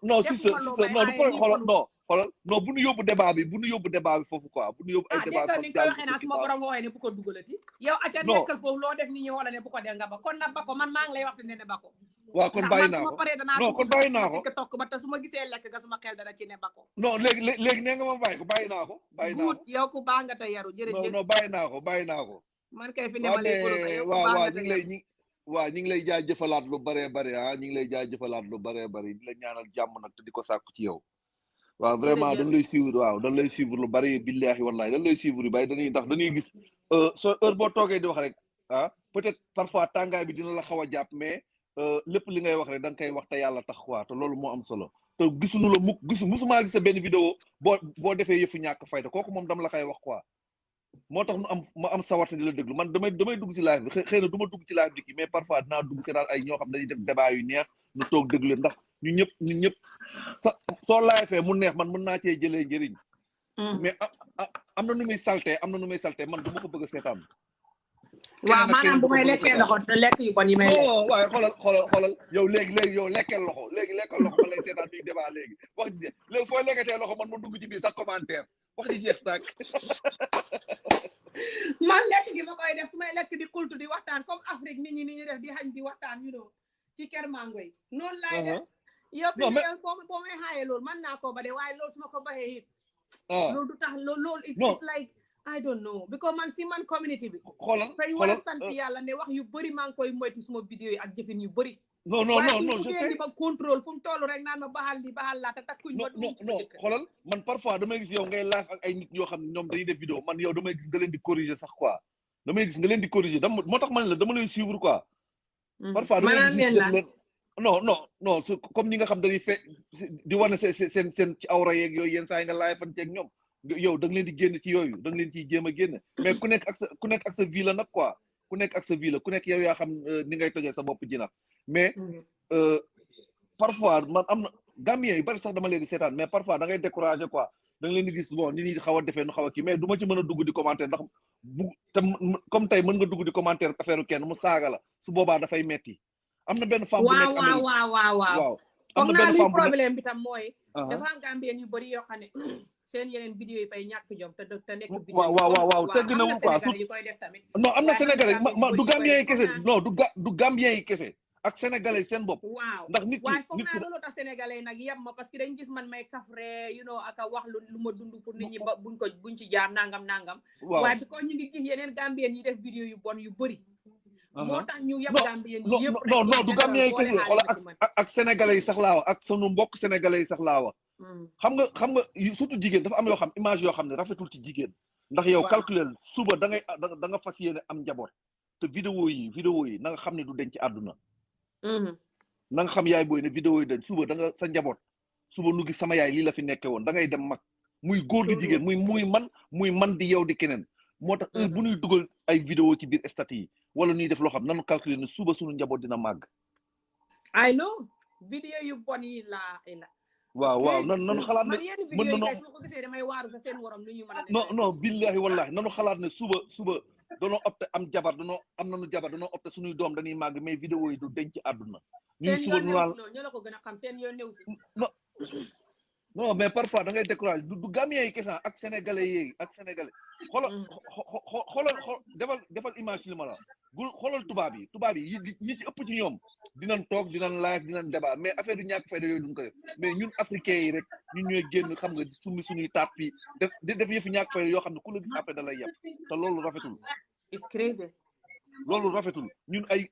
non si sa non du ko xoolal non bu ñu yóbbu débat bi foofu quoi bu ñu yóbbu ay débat dégg ni koy waxee naa su ma borom woowee ne bu ko dugalati yow aca nekkal foofu loo def nit ñi wala ne bu ko def nga ba kon nag ba ko man maa ngi lay wax fi ne ba ko waaw kon bàyyi naa ko non kon bàyyi naa ko tokk ba te su ma gisee lekk ga suma xel dana ci ne ba ko non léegi nee nga ma bàyyi naa ko yow ku baax nga te yaru jërëjëf non bàyyi naa ko man kay fi ne ma lay waaw ñu ngi lay jaajëfalaat lu bare bare ñu ngi lay jaajëfalaat lu bare bare di la ñaanal jàmm nag te di ko sàkku ci yow waaw vraiment dañ lay suivre lu bari billahi wallahi dañ lay suivre yu bari dañuy gis soo heure boo toogee di wax rek peut-être parfois tàngaay bi dina la xaw a jàpp mais lépp li ngay wax rek da nga koy wax te yàlla tax quoi te loolu moo am solo te gisuñu la musuma gis sa benn vidéo boo defee yëfu ñàkk fayda kooku moom dama la koy wax quoi moo tax ma am sawarte di la déglu man damay dugg ci live bi xëy na du ma dugg ci live bi mais parfois dinaa dugg ci daal ay ñoo xam dañuy def débat yu neex ñu toog déglu ndax ñun ñëpp soo live fee mu neex man mën naa cee jëlee njëriñ mais am na nu muy salté man du ma ko bëgg a seetaan waaw maanaam bu may lekkee loxo lekk yu bon yi may lekk waaye xoolal yow léegi yow lekkeel loxo man lay seetaan fii débat léegi wax ji léegi fooy lekkatee loxo man ma dugg ci biir sax commentaire wax ji jeex tàkk man lekk gi ma koy def su may lekk di xultu di waxtaan comme Afrique nit ñi def di xañ di waxtaan ci kër mango yi noonu laay def yow bi boo may xaayee loolu man naa koo ba de waaye loolu su ma ko baxee it loolu du tax loolu it's like I don't know because man si man community bi xoolal war a sant yàlla ne wax yu bëri maa ngi koy moytu suma vidéo yi ak jëfin yu bëri non je sais di ma contrôle fu mu toll rek naan ma baxal laa te takkuñ ma non xoolal man parfois damay gis yow ngay live ak ay nit yoo xam ne ñoom dañuy def vidéo man yow damay gis nga leen di corriger sax quoi damay gis nga leen di corriger moo tax man la dama lay suivre quoi parfois damay gis leen non su comme ñi nga xam dañuy di wane seen ci awra yeeg yooyu yenn saa yi nga live fan ceeg ñoom yow da nga leen di génn ci yooyu da nga leen ciy jéem a génn mais ku nekk ak sa vie la nag quoi ku nekk ak sa vie la ku nekk yow yaa xam ni ngay tojee sa bopp ji nag mais parfois man am na Gambien yu bari sax dama leen di seetaan mais parfois da ngay découragé quoi da nga leen di gis bon nit ñi xaw a defee nu xaw a kii mais du ma ci mën a dugg di commentaire ndax te comme tey mën nga dugg di commentaire affaire kenn mu saaga la su boobaa dafay metti am na benn femme bu nekk waaw am na benn femme problème bi tam mooy dafa am Gambien yu bari yoo xam ne seen yeneen vidéo yi fay ñàkk jom te nekk vidéo waaw tegg na wu quoi Sénégalais yu koy def tamit non am na sénégalais ma du gambien yi kese non du gambien yi kese ak sénégalais seen bopp waaw ndax nit waaye foog naa loolu tax sénégalais nag yem ma parce que dañ gis man may kafre ak a wax lu ma dund pour nit ñi ba buñ ci jaar nangam waaye bi ko ñu ngi gis yeneen gambien yi def vidéo yu bon yu bëri moo tax ñu yem gambien yi yëpp non du gambien yi kese wala ak sénégalais yi sax laa wax ak sunu mbokk sénégalais yi sax laa wax xam nga surtout jigéen dafa am yoo xam image yoo xam ne rafetul ci jigéen ndax yow calculer suba da nga fas yéene am njaboot te vidéo yi na nga xam ne du denc àdduna na nga xam yaay booy ne vidéo yi dañ suba da nga sa njaboot suba nu gis sama yaay lii la fi nekke woon da ngay dem mag muy góor gi jigéen muy man di yow di keneen moo tax heure bu ñuy dugal ay vidéo ci biir statut yi wala ñuy def loo xam nanu calculer ne suba suñu njaboot dina màgg I know vidéo yu bon yi la waaw nanu xalaat ne mën na ko gisee damay waaru sa seen worom lu ñu mën a non billahi wallahi nanu xalaat ne suba danoo opté am jabar am nañu jabar danoo opté suñuy doom dañuy màgg mais vidéo yi du denc àdduna ñun suba ñu naan ñoo la ko gën a xam seen yoon néew si non mais parfois da ngay découragé du gambien yi kese ak sénégalais xoolal defal image li ma la xoolal tubaab yi ñi ci ëpp ci ñoom dinañ toog dinañ live dinañ débat mais affaire du ñàkk fayda yooyu duñ ko def mais ñun africains yi rek ñun ñooy génn xam nga suñuy taat fii def yëfi ñàkk fayda yoo xam ne ku la gis après da lay yeb te loolu rafetul it's crazy loolu rafetul ñun ay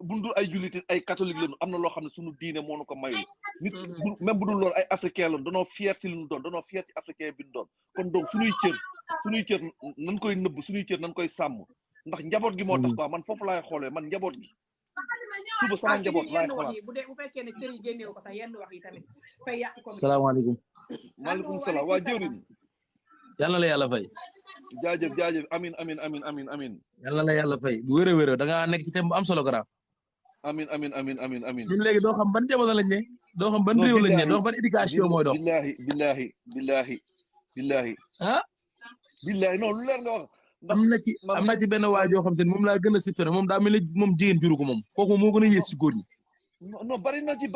bu dul ay jullit ay catholique lañu am na loo xam ne suñu diine moo nu ko mayul nit même bu dul loolu ay africain lañu danoo fier ci li ñu doon danoo fier ci africain bi ñu doon kon donc suñuy cër nañ koy nëbb suñuy cër nañ koy sàmm ndax njaboot gi moo tax quoi man foofu laay xoolee man njaboot gi suba sama njaboot laay xalaat bu fekkee ne cër yi génneewu ko sax yenn wax yi tamit fay yàq ko salaamaaleykum maaleykum salaam waa jëwriñ yàlla la yàlla fay jaajëf amin yàlla la yàlla fay bu wér da nga nekk ci thème bu am solo gara amin ñun léegi doo xam ban jamono lañ ne doo xam ban réew lañ ne doo xam ban éducation mooy dox billahi billahi non lu leer nga wax am na ci benn waa joo xam te ne moom laa gën a sifsone moom daa mel ni moom jigéen juru ko moom kooku moo gën a yées ci góor ñi non bari na ci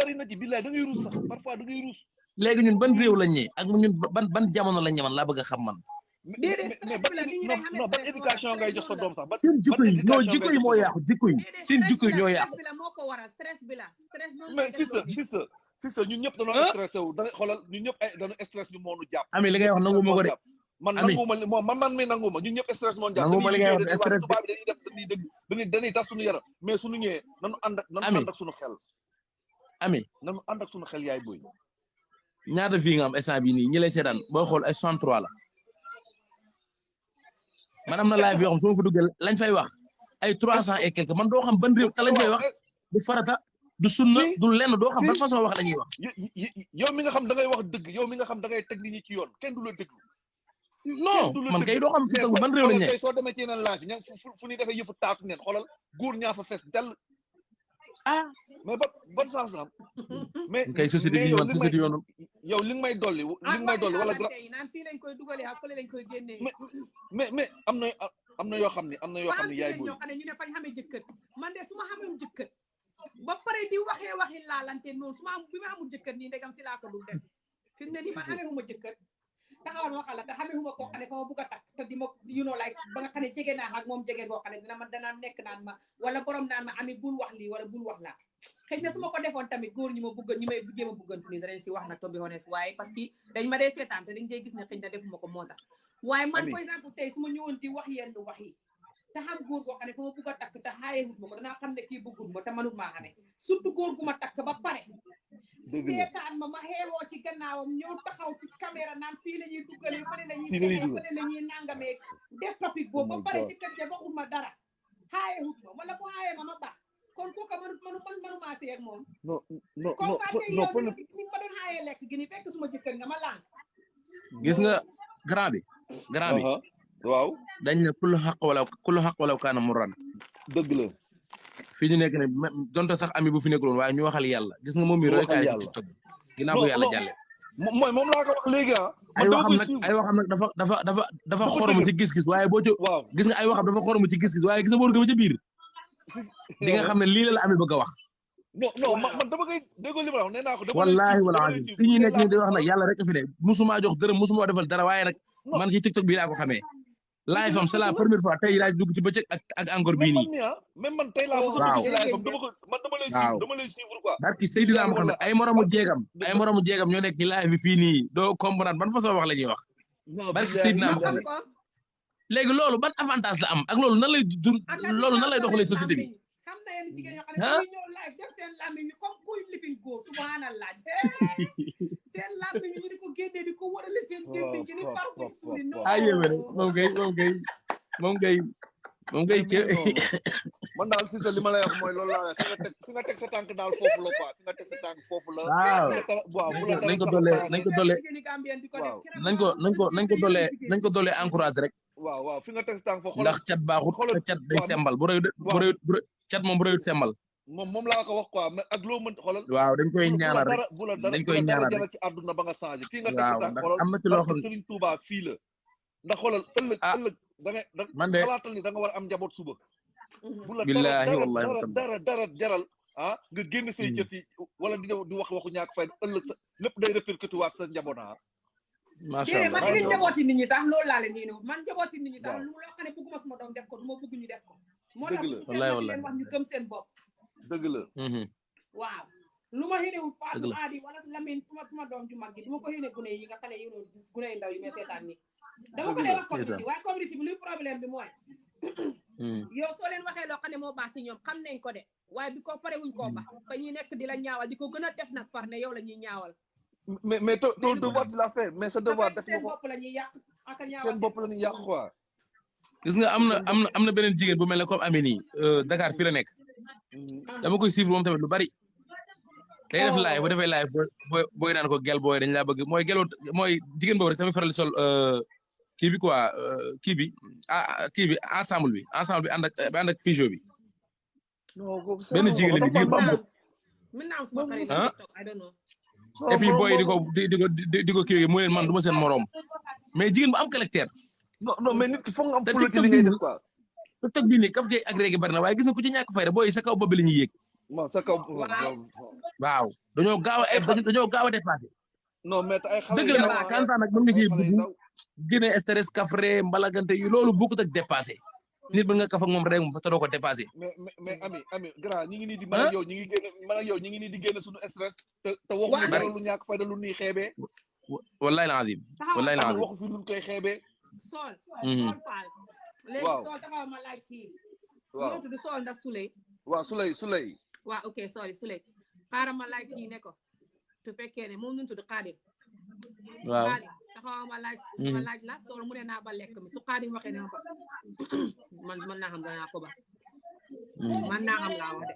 billahi da ngay ruus sax parfois da ngay ruus léegi ñun ban réew lañ ne ak ñun ban jamono lañ ne man laa bëgg a xam man non ban éducation ngay jox sa doom sax seen jikko yi non jikko yi moo yàqu seen jikko yi ñoo yàqu mais si sa ñun ñëpp dañoo stressé wu da xoolal ñun ñëpp ay dañu stress bi moo nu jàpp ami li ngay wax nangu ma ko de man mi nangu ma ñun ñëpp stress moo jàpp nangu ma li ngay wax stress tubaab bi dañuy tas suñu yaram mais suñu ñëwee nanu ànd ak suñu xel ami nanu ànd ak suñu xel yaay boy ñaata fii nga am instant bii nii ñi lay seetaan booy xool ay 63 la man am na live yoo xam su ma fa duggee lañ fay wax ay 300 et quelque man doo xam ban réew te lañ fay wax du farata du sunna du lenn doo xam ban façon wax la ñuy wax. yow mi nga xam da ngay wax dëgg yow mi nga xam da ngay teg nit ñi ci yoon kenn du la déglu. non man kay doo xam ci kaw ban réew lañ ne. tey soo demee ci yeneen laaj ña fu ñuy defee yëfu taatu neen xoolal góor ñaa fa fees dell. mais ban sens la am. mais kay société bi man société yoonu. yow li nga may dolli wala. naan fii lañ koy dugalee ak fële lañ koy génnee. mais am na yoo xam ne yaay booy. ñoo xam ne ñu ne fañ xamee jëkkër man de su ma xamee jëkkër ba pare di waxi laalante noonu su ma am bi ma amul jëkkër nii ndegam si laa ko dul def fi mu ne nii man xamee huma jëkkër taxawal ma xala te xamee huma koo xam ne fa ma bugg a takk te di ma like ba nga xam ne jege naa ak moom jege goo xam ne dana nekk naan ma wala borom naan ma ami bul wax lii wala bul wax laa xëy na su ma ko defoon tamit góor ñi ma bugg ñi may jéem a buggantu nii danañ si wax nag to be honest waaye parce que dañ ma dee seetaan te dañ dee gis ne xëy na defuma ko moo tax waaye man par exemple tey su ma ñëwoon di wax yenn wax yi te xam góor goo xam ne fa ma bugg a takk te xaayewut ma ko danaa xam ne kii bëggul ma te manut maa xamee surtout góor gu ma takk ba pare seetaan ma xeewoo ci gannaawam ñëw taxaw ci caméra naan fii la ñuy duggalee fële la ñuy seetee fële la ñuy nangamee def topic boobu ba pare jëkkër ja waxul ma dara xaayewut ma wala bu xaayee ma baax kon kooka manuma see ak moom comme ça tey yow ni ma doon xaayee lekk gi ni fekk suma jëkkër nga ma lànk gis nga grand bi waaw dañ ne kullu xaq wala kaana murran dëgg la fii ñu nekk ne donte sax ami bu fi nekkul woon waaye ñu waxal yàlla gis nga moom mi roy kaay ci TikTok ginnaaw bu yàlla jàlle moom laa ko wax léegi ay waxam nag dafa xoromu ci gis-gis waaye boo ci gis nga ay waxam dafa xoromu ci gis-gis waaye gis nga boo duggee ba ca biir di nga xam ne lii la ami bëgg a wax non man dama koy déggoo li ma wax nee naa ko dama wallahi wala lay azim suivre fi ñu tey nekk laa nii di ko wax nag yàlla rek a fi ne musuma jox dërëm musuma defal dara waaye nag non man ci TikTok bi laa ko xamee live am c'est la première fois tey laa dugg ci bëccëg ak encore bii nii même man tey laa mos a dugg ci live am dama lay suivre quoi barki Seydina Mohamed ay moromu jeegam ñoo nekk ci live bi fii nii doo comprendre ban façon wax la ñuy wax barki Seydina Mohamed léegi loolu ban avantage la am ak loolu nan lay loolu nan lay doxalee société bi xam na yenn jigéen yoo xam ne dañuy ñëw live def seen làmmiñ ñu comme kuy lifin góor subhanallah seen làmmiñ ñu di ko génnee di ko wërale seen gémmiñ gi ni par ko suuli non ay yéwe rek moom ngay cë man daal si sa li ma lay wax mooy loolu laa fi nga teg sa tànk daal foofu la quoi fi nga teg sa tànk foofu la waaw nañ ko doole encouragé rek waaw fi nga teg sa tànk foofu ndax cat baaxut te cat day sembal bu rëyut cat moom bu rëyut sembal moom laa ko wax quoi mais ak loo mën xoolal waaw dañ koy ñaanal rek dañ koy ñaanal rek ci àdduna ba nga changé fii nga teg sa tànk xoolal am na ci loo xam Serigne Touba fii la ndax xoolal ëllëg da nga man de xalaatal ni da nga war a am njaboot suba bu la billahi wallahi dara jaral nga génn say cët yi wala di wax waxu ñàkk fay ëllëg sa lépp day répercuté waat sa njaboot macha allah man li njabooti nit ñi sax loolu laa leen yéene man njabooti nit ñi sax lu loo xam ne bëgguma suma doom def ko du ma bëgg ñu def ko moo tax wallahi leen wax ñu gëm seen bopp dëgg la waaw lu ma xénewul Fatou Adi wala Lamine suma doom ju mag gi du ma ko xéne gune yi nga xam ne gune yi ndaw yi may seetaan ni dama ko dee wax community waaye community bi luy problème bi mooy yow soo leen waxee loo xam ne moo baax si ñoom xam nañ ko de waaye bi ko pare wuñ koo baax ba ñuy nekk di la ñaawal di ko gën a def nag far ne yow la ñuy ñaawal mais ton devoir tu l'as fait mais sa devoir def seen bopp la ñuy yàq ak ñaawal seen bopp la ñuy yàq quoi gis nga am na beneen jigéen bu mel ne comme Amini Dakar fii la nekk dama koy suivre moom tamit lu bari day def live bu defee live booy naan ko gel booy dañ laa bëgg mooy jigéen boobu rek tamit faral di sol kii bi quoi kii bi ensemble bi ànd ak fijo bi benn jigéen la jigéen bu am bët et puis booy di ko kii mu leen man du ma seen moroom mais jigéen bu am caractère non mais nit ki foog nga am fulla ci li ngay def quoi TikTok bii nii kaf gi ak réegi bari na waaye gis nga ku ci ñàkk fayda booy sa kaw bopp bi la ñuy yéeg sa kaw waaw dañoo gaaw a dépassé non mais ay xale dëgg la nag kantaan nag mën nga ci dugg génne stress kafre mbalagante yu loolu bokkut ak dépassé nit mën nga kaf ak moom rek te doo ko dépassé mais ami grand ñi ngi nii di man ak yow ñi ngi nii di génn suñu stress te waxuñu dara lu ñàkk fayda lu ñuy xeebee wallahi lazim waxu fi luñ koy xeebee Sol Fall léegi Sol taxaw ma laaj kii moo tudd Sol ndax Souley waaw Souley waaw ok sorry Souley xaaral ma laaj kii ne ko su fekkee ne moom nu tudd Xaadim waaw taxaw ma laaj la Sol mu ne naa ba lekk mi su Xaadim waxee ne ma ba man naa xam danaa ko ba man naa xam laa wax de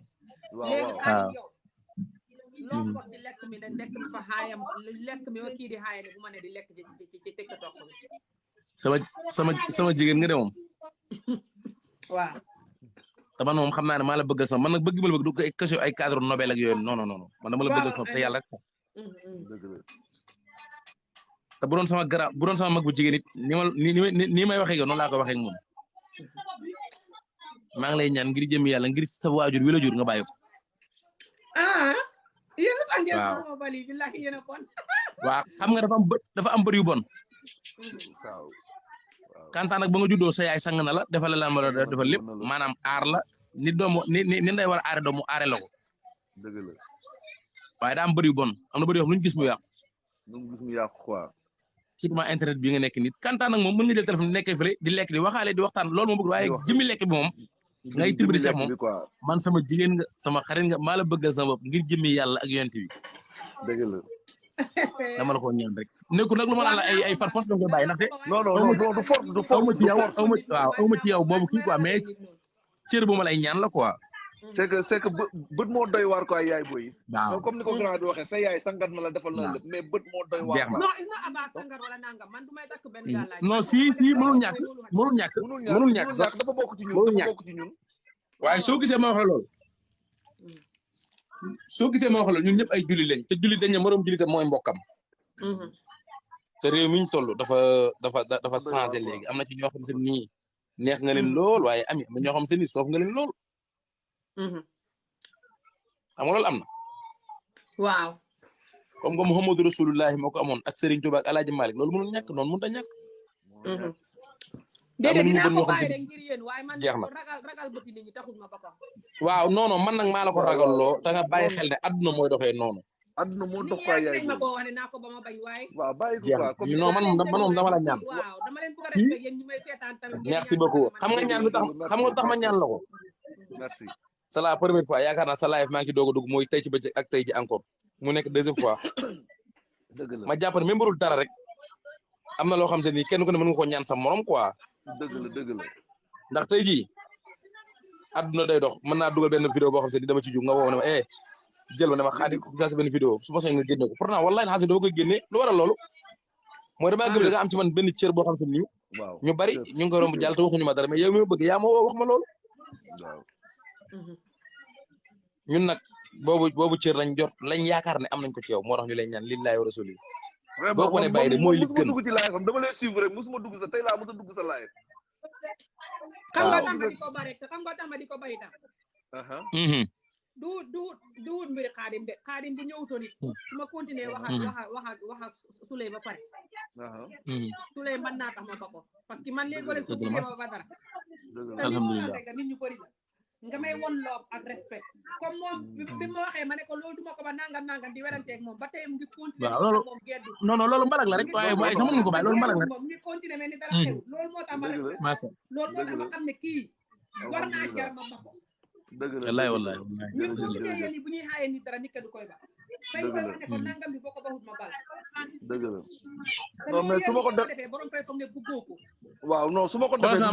léegi Xaadim yow loo ko di lekk mi lekk mi fa xaayam lekk mi wa kii di xaaya ne bu ma ne di lekk ci TikTok bi sama jigéen nga de moom waaw te man moom xam naa ne maa la bëggal sama man nag bëgg ma la bëgg du ko question ay cadre Nobel ak yooyu non man dama la bëggal sama te yàlla rek te bu doon sama mag bu jigéen it ni may waxee yow noonu laa ko waxee ak moom maa ngi lay ñaan ngir jëm yàlla ngir sa waajur wi la jur nga bàyyi ko yéen a tàngee ko bali billahi yéen a bon waaw xam nga dafa am bër yu bon kantaan nag ba nga juddoo sa yaay sang na la defal la lan wala defal lépp maanaam aar la ni doomu ni nday war a aare doomu aare la ko dëgg la waaye daa am bëri yu bon am na bëri yoo xam lu ñu gis mu yàqu quoi surtout internet bi nga nekk nit kantaan nag moom mën nga jël téléphone di nekkee fële di lekk di waxaale di waxtaan loolu moom bëgg waaye jëmmi lekk bi moom ngay tibb di sax moom man sama jigéen nga sama xarit nga maa la bëggal sama bopp ngir jëmmi yàlla ak yonent bi dëgg la dama la ko ñaan rek nekkul nag lu ma naan la ay far force da nga koy bàyyi ndaxte non du force aw ma ci yow boobu kii quoi mais cër bu ma lay ñaan la quoi c'est que bët moo doy waar quoi yaay boy waaw comme ni ko grand bi waxee sa yaay sangat na la defal na lépp mais bët moo doy waar non il ma aba sangat wala nangam man du may takk benn gàllaaj non si mënul ñàkk sax dafa bokk ci ñun waaye soo gisee ma waxee loolu ñun ñëpp ay julli lañ te julli dañ ne moroom jullitam mooy mbokkam te réew mi ñu toll dafa changé léegi am na ci ñoo xam se nii neex nga leen lool waaye am na ñoo xam se nii soof nga leen lool xam nga loolu am na. waaw. comme que Muhammadu Rasulullahi moo ko amoon ak Serigne Touba ak El Hadj Malick loolu mënul ñàkk noonu mënut a ñàkk. déedéet dinaa ko bàyyi rek ngir yéen waaye man jeex na ragal bëti nit ñi taxul ma ba ko. waaw non non man nag maa la ko ragalloo te nga bàyyi xel ne adduna mooy doxee noonu. adduna moo dox quoi yaay ma ko wax ne naa ko ba ma bañ waaye. waaw bàyyi ko quoi comme non man moom dama la ñaan. waaw dama leen bëgg a respecté yéen ñi may seetaan tamit. merci beaucoup xam nga ñaan lu tax xam nga tax ma ñaan la ko. merci. c'est la première fois yaakaar naa sa live maa ngi ci doog a dugg mooy tey ci bëccëg ak tey ji encore mu nekk deuxième fois. dëgg la ma jàpp ne même burul dara rek am na loo xam se ni kenn ku ne mën nga ko ñaan sa morom quoi. dëgg la. ndax tey jii adduna day dox mën naa dugal benn vidéo boo xam se ni dama ci jug nga woo ne ma jël ma ne ma xaadi gis benn vidéo su ma soxee nga génne ko pourtant wallahi xaalis dama koy génne lu waral loolu mooy damaa gëm da nga am ci man benn cër boo xam se ni ñu bari ñu ngi ko romb jàll te waxuñu ma dara mais yow mi ma bëgg yaa ma woo wax ma loolu ñun nag boobu cër lañ jot lañ yaakaar ne am nañ ko ci yow moo tax ñu lay ñaan lillahi wa rasuli boo ko ne bàyyi de mooy li gën dugg ci live am dama lay suivre rek musuma dugg sa tey laa mos a dugg sa live xam nga tax ma di ko bari xam nga tax ma di ko bari tam du mbiri xaadim de xaadim bu ñëwutoon it su ma continuer wax ak Souley ba pare Souley mën naa tax ma ba ko parce que man léegi rek su ma ba dara alhamdulilah nit ñu bëri la nga may won love ak respect comme moom bi ma waxee ma ne ko loolu duma ko ba nangam di weranteeg moom ba tey mu ngi continuer waaw loolu geddu non loolu mbalag la rek waaye sama mënu ko bàyyi loolu mbalag la mu ngi continuer mais ni dara xew loolu moo tax ma respect loolu moo tax ma xam ne kii war naa jar ma ba ko dëgg la wallahi ñun soo gisee yéen bu ñuy xaayee nit dara nit ka du koy ba fay koy wax ne ko nangam bi boo ko baxut ma bal dëgg la non mais su ma ko defee borom koy foog ne bëggoo ko waaw non su ma ko defee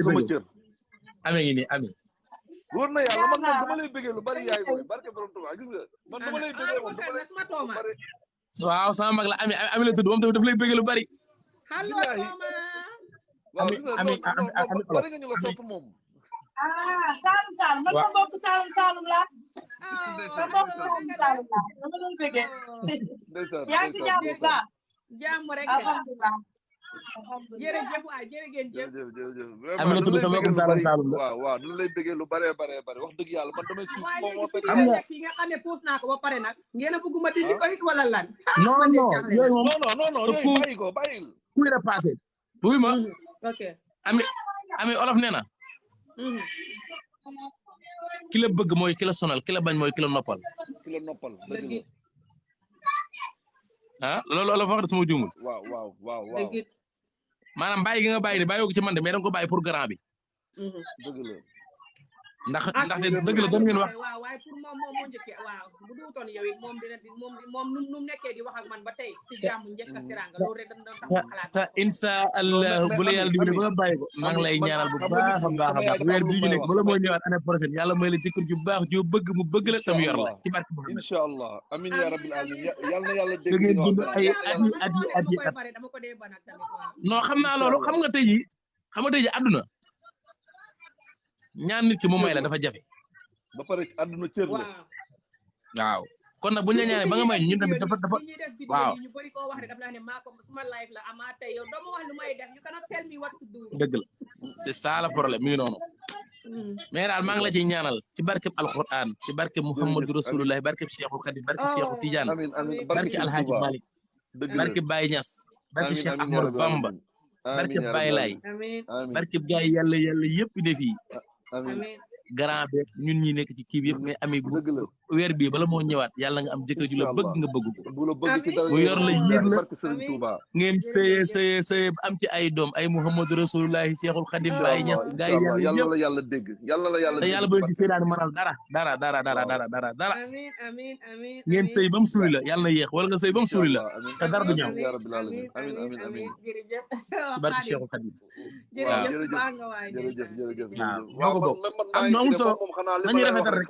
sama cër amee ngi nii amee wóor na yàlla man dama lay bëggee lu bari yaay booy barke borom Tuubaa gis nga man dama lay bëggee moom dama lay bari waaw sama mag la ami la tudd moom tamit daf lay bëggee lu bari allo Tooma waaw gis nga bari nga ñu la sopp moom Saalum man ma bokk Saalum la ma bokk Saalum la dama doon bëggee yaa ngi si jàmm bu baax jàmm rek alhamdulilah jërëjëf waay jërëjëf am na tudd sama mbokku Saalum la waaw dina lay bëggee lu bare wax dëgg yàlla man damay suuf moo fekk am na ki nga xam ne puus naa ko ba pare nag ngeen a bëgguma dindi ko it wala lan non yooyu bàyyi ko bàyyil kuy la passé buy ma ok ami olof nee na ki la bëgg mooy ki la sonal ki la bañ mooy ki la noppal loolu olof wax de sama juumul waaw maanaam bàyyi gi nga bàyyi ni bàyyi ko ci man de mais da nga ko bàyyi pour grand bi dëgg la ndaxte dëgg la doon ngeen wax waaw waaye pour moom moo njëkkee waaw bu duutoon yow it moom dina moom nu nekkee di wax ak man ba tey si jàmm njëkk ak teraanga loolu rek dañ doon tax xalaat te insha allah bu la yàlla dimbali ba nga bàyyi ko maa ngi lay ñaanal bu baax a baax weer bii ñu nekk bala mooy ñëwaat année prochaine yàlla may la jëkkër ju baax ju bëgg mu bëgg la tam yor la ci barke Muhammad insha allah amin ya rabbil alamin yàlla na yàlla dégg ngeen dund ay at non xam naa loolu xam nga tey ji àdduna ñaan nit ki mu may la dafa jafe ba pare àdduna cër la waaw kon nag bu ñu la ñaanee ba nga may ñun tamit dafa waaw ñu bari ko wax rek dafa ne maa ko suma live la ama tey yow doo ma wax lu may def you cannot tell me what to do dëgg la c'est ça le problème mi ngi noonu mais daal maa ngi la ciy ñaanal ci barkeb alquran ci barkeb Muhammadu Rasulullah barkeb Cheikhul Khadim barkeb Cheikhul Tidiane barkeb Alhaji Malick barkeb Baye Niass barkeb Cheikh Ahmadou Bamba barkeb Baye Lay barkeb gaay yàlla yëpp def yi grand beeg ñun ñi nekk ci kii bi yëpp mais ami bu weer bii bala moo ñëwaat yàlla nga am jëkkër ju la bëgg nga bëgg ko bu yor la yiir la ngeen sëye am ci ay doom ay Muhammadu Rasulullahi Cheikhul Khadim Baye Niass gaa yi yàlla dégg yàlla la yàlla te yàlla bu leen ci seedaan mënal dara ngeen sëy ba mu suuli la yàlla na yéex wala nga sëy ba mu suuli la te dara du ñaaw amin barke Cheikhul Khadim jërëjëf ñoo ko bokk am amul solo nañu rafetal rek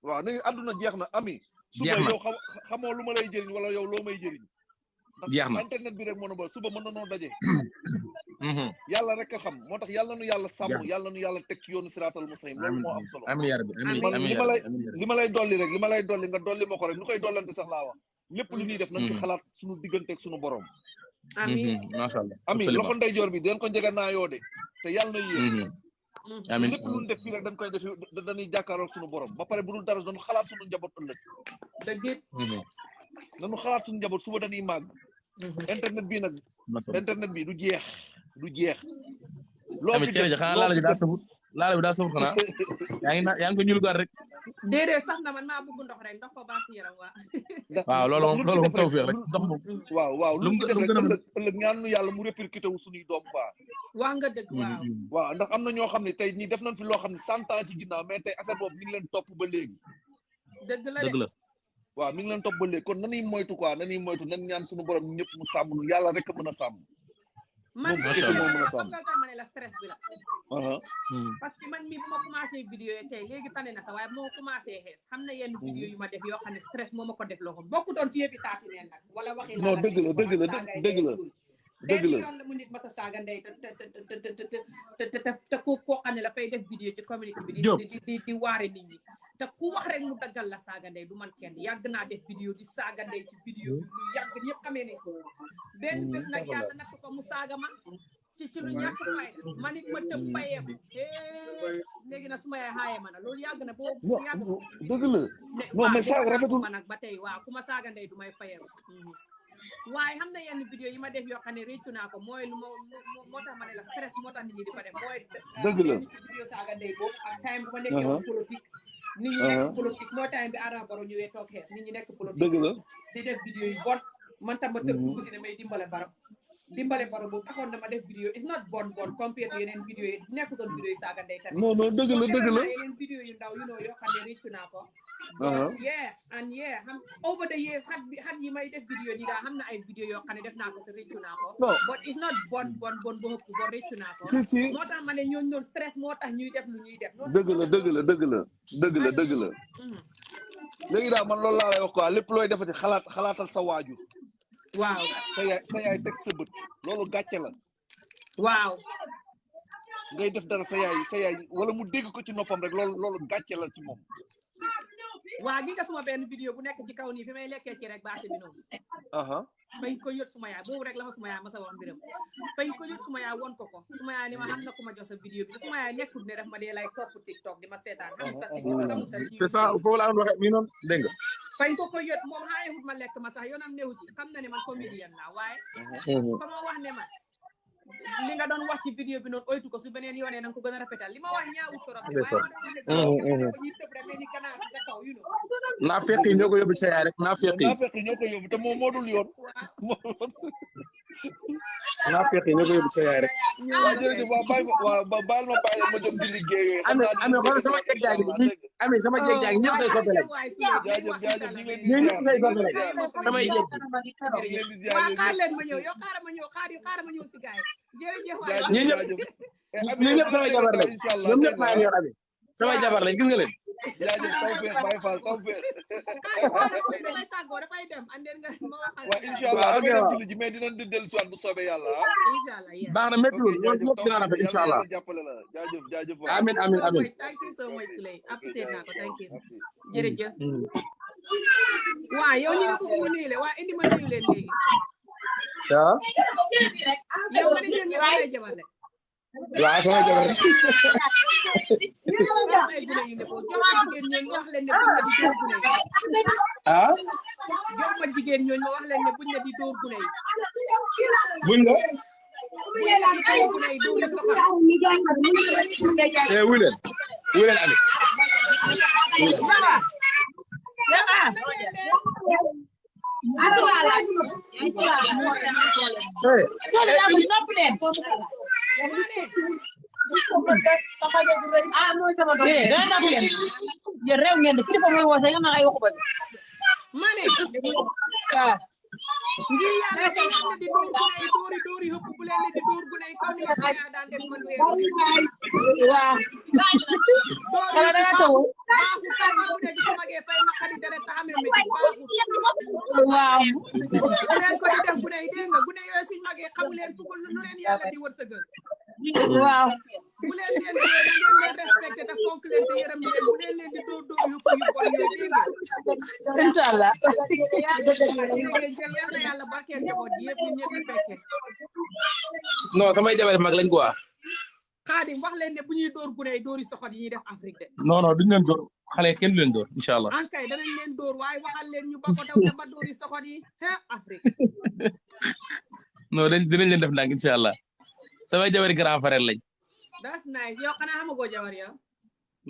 waaw nañu àdduna jeex na ami suba yow xamoo lu ma lay jëriñ wala yow loo may jëriñ jeex na internet bi rek moo na ba suba mën na noo daje yàlla rek a xam moo tax yàlla nu yàlla sàmm yàlla nu yàlla teg ci yoonu siraatal mustaqim loolu moo am solo amiin yaa rabbi man li ma lay dolli rek li ma lay dolli nga dolli ma ko rek ñu koy dollante sax laa wax lépp lu ñuy def nañ ci xalaat suñu diggante ak suñu borom amiin macha allah ami loxo ndeyjoor bi den ko njega naa yoo de te yàlla na yéen amiin lépp lu ñu def fii rek dañ koy def dañuy jàkkaarloog suñu borom ba pare bu dul dara dañu xalaat suñu njaboot ëllëg dëgg it dañu xalaat suñu njaboot suba dañuy màgg internet bi nag internet bi du jeex loo fi def xanaa laala bi daa safut xanaa yaa ngi ko ñuul gar rek déedéet sax na man maa bëgg ndox rek ndox ko baax ci yaram waaw loolu moom tawfeex rek ndox moom waaw lu mu def rek ëllëg ñaan nu yàlla mu répercuté wu suñuy doom quoi wax nga dëgg waaw ndax am na ñoo xam ne tey ñii def nañ fi loo xam ne 100 ans ci ginnaaw mais tey affaire boobu mi ngi leen topp ba léegi dëgg la waaw mi ngi leen topp ba léegi kon nañuy moytu quoi nan ñaan suñu borom ñëpp mu sàmm nu yàlla rek a mën a sàmm man xam nga tax ma ne la stress bi la parce que man mi bu ma commencé vidéo yi tey léegi tane na sax waaye bu ma commencé xees xam na yenn vidéo yu ma def yoo xam ne stress moo ma ko def loo ko bokkutoon ci yëppi taati neen nag wala waxi non dëgg la benn yoon la mu nit ma sa saaga ndey te koo xam ne la fay def vidéo ci communauté bi di waare nit ñi te ku wax rek mu daggal la saaga ndey du man kenn yàgg naa def vidéo di saaga ndey ci vidéo bi lu yàgg ñëpp xamee nañ ko benn bés nag yàlla natt ko mu saaga ma ci lu ñàkk fay ma nit ma tëb fayee ko léegi nag su ma yaay xaaye ma na loolu yàgg na boo yàgg dëgg la non mais saaga rafetul ma nag ba tey waaw ku ma saaga ndey du may fayee ko waaye xam na yenn vidéo yi ma def yoo xam ne réccu naa ko mooy lu moo tax ma ne la stress moo tax nit ñi di ko def mooy dëgg la ci vidéo saaga ndey boobu ak time bu ma nekkee woon politique nit ñi nekk politique moo time bi Adama Barrow ñëwee toog xeex nit ñi nekk politique dëgg la di def vidéo yi bon man tam ma tëb dugg si ne may dimbale Barrow boobu taxoon na ma def vidéo it's not bon compared to yeneen vidéo yi nekkutoon vidéo yi saaga ndey tamit non dëgg la yeneen vidéo yu ndaw yu yoo xam ne réccu naa ko xam over the years xat yi may def vidéo nii daal xam na ay vidéo yoo xam ne def naa ko te réccu naa ko but it's not bon bu ëpp bon réccu naa ko moo tax ma ne ñooñu noonu stress moo tax ñuy def lu ñuy def dëgg la léegi daal man loolu laa lay wax quoi lépp looy defati xalaatal sa waajur waaw sa yaay teg sa bët loolu gàcce la waaw ngay def dara sa yaay wala mu dégg ko ci noppam rek loolu gàcce la ci moom waa gi nga suma benn vidéo bu nekk ci kaw nii fi may lekkee ci rek baase bi noonu fañ ko yot suma yaay boobu rek la ma suma yaay ma sa wax mbiram fañ ko yot suma yaay won ko suma yaay ni ma xam na ku ma jox sa vidéo bi suma yaay nekkul ne daf ma dee lay topp TikTok di ma seetaan xam sa TikTok sa c'est ça foofu laa doon waxee mi noonu dégg nga fañ ko yot moom xaayewut ma lekk ma sax yoonam newu ci xam na ne man comédienne la waaye fa ma wax ne ma li nga doon wax ci vidéo bi noonu oytu ko su beneen yoonee nanga ko gën a rafetal li ma wax ñaawut torop waaye ma doon ne ko ñuy tëb rek ni ganaar si sa kaw naa fekk ñoo ko yóbbu sa yaay rek naa fekk ñoo ko yóbbu te moom moo dul yoon naa fekk ñoo ko yóbbu sa yaay rek waaw jërëjëf waaw baal ma bàyyi ma dem di liggéey yooyu amee xool sama jeg jaagi amee sama jeg jaagi ñëpp say soppe lañ jaajëf ñii ñëpp say soppe lañ samay jeg waaw xaar leen ma ñëw yow xaaral ma ñëw xaaral ma ñëw si gaay jërëjëf waay ñii ñëpp samay jabar lañ ñoom ñëpp maa ngi yor amee samay jabar lañ gis nga leen jaajëf tawfeex Baye Fall tawfeex damay tàggoo dafay dem andeen nga ma waxal waaw inshallah damay dem julli ji mais dinañ di dellu si waat bu soobee yàlla inshallah baax na métti loolu ñoom ñëpp dina rafet inshallah jàppale la jaajëf amin thank you so much Souley apprécié naa ko thank you jërëjëf waaw yow ñi nga bëgg mu nuyu le waa indi ma nuyu leen léegi yow nga ne ñoom ñëpp ay jabar de waaw sama jabar jox ma jigéen ñooñu ma wax leen ne buñ ne di dóor gune yi buñ la gune yi dóor soxal wuleen ami ngir yàlla ko leen di dóor gune yi dóori hëpp bu leen di dóor gune yi comme ni ma yaa daan def man waaw xala da nga taw baaxu kama gune di magee fay naqari dara ta xamee métti baaxu waaw bu leen ko di def gune yi dégg nga gune yooyu suñ magee xamu leen fugul lu leen yàlla di wërsëgal waaw bu leen leen leen respecté te fonk leen te yërëm leen bu leen leen di dóor yu bon yooyu dégg nga inshallah yal na yàlla barkeel njaboot gi yëpp ñun ñëpp ñu fekkee non samay jabar mag lañ quoi Xadim wax leen ne bu ñuy dóor gune dóori soxot yi ñuy def Afrique de. non non duñ leen dóor xale kenn du leen dóor incha allah. ankay danañ leen dóor waaye waxal leen ñu ba ko daw te ba dóori soxot yi Afrique. non dinañ leen def ndànk incha allah samay jabari grand frère lañ. that's nice yow xanaa xamagoo jabar yow.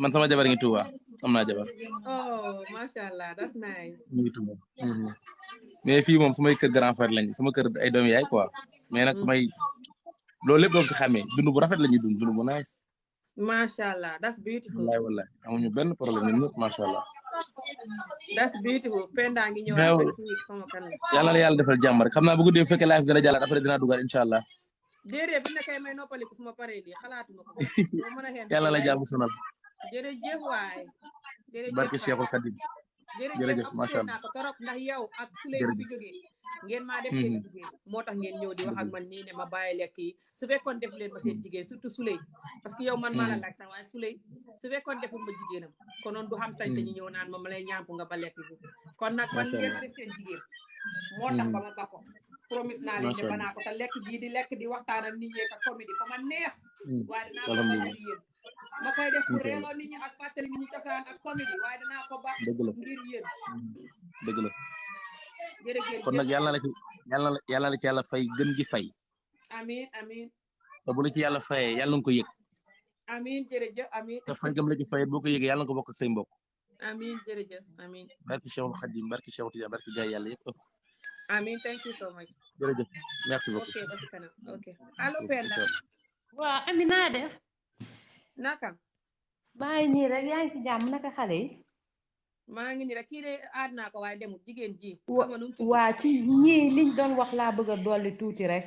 man sama jabar ngi Tuuba am naa jabar. oh macha allah that's nice. mu ngi Tuuba. mais fii moom samay kër grand frère lañ sama kër ay doom yaay quoi mais nag samay loolu lépp doo ko xamee dund bu rafet la ñuy dund bu nice. macha allah that's beautiful. wallaay amuñu benn problème ñun ñëpp macha allah. that's beautiful Penda ngi ñëwaat ak kii sama kan. yàlla na yàlla defal jàmm rek xam naa bu guddee bu fekkee live dina jàllaat après dinaa dugal incha allah. déedéet bi nekkee may noppali ko suma paree lii xalaatuma ko. yàlla la jàmm sonal. jërëjëf waay. jërëjëf barke Cheikhul Khadim. jërëjëf macha allah ko torop ndax yow ak Suley bi jógee ngeen maa def seen jigéen moo tax ngeen ñëw di wax ak man nii ne ma bàyyi lekk yi su fekkoon def leen ma seen jigéen surtout Suley parce que yow man maa la laaj sax waaye Suley su fekkoon deful ma jigéenam konoon du xam sañ-sañu ñëw naan ma lay ñàmp nga ba lekk bi kon nag man ngeen ma def seen jigéen moo tax ba ma bako promise naa leen ne banaa ko te lekk bii di lekk di waxtaan ak nit ñi ak comédie fa ma neex waaye dinaa ko baax ci yéen ma koy def pour reeloo nit ñi ak fàttali nit ñi cosaan ak comédie waaye dinaa ko baax ngir yéen dëgg la jërëjëf kon nag yàlla la ci yàlla fay gën gi fay amiin amiin te bu la ci yàlla fayee yàlla nga ko yëg amiin jërëjëf amiin te fay gëm la ci fayee boo ko yëgee yàlla nga ko bokk ak say mbokk amiin jërëjëf amiin barki Cheikhul Khadim barki Cheikh Tidiane barki jaay yàlla yëpp amiin thank you so much jërëjëf merci beaucoup ok ba ci kanam ok allo Penda waaw Ami naa def naka bàyyi nii rek yaa ngi si jàmm naka xale yi maa ngi ni rek kii de aad naa ko waaye demul jigéen ji waa ci ñii liñ doon wax laa bëgg a dolli tuuti rek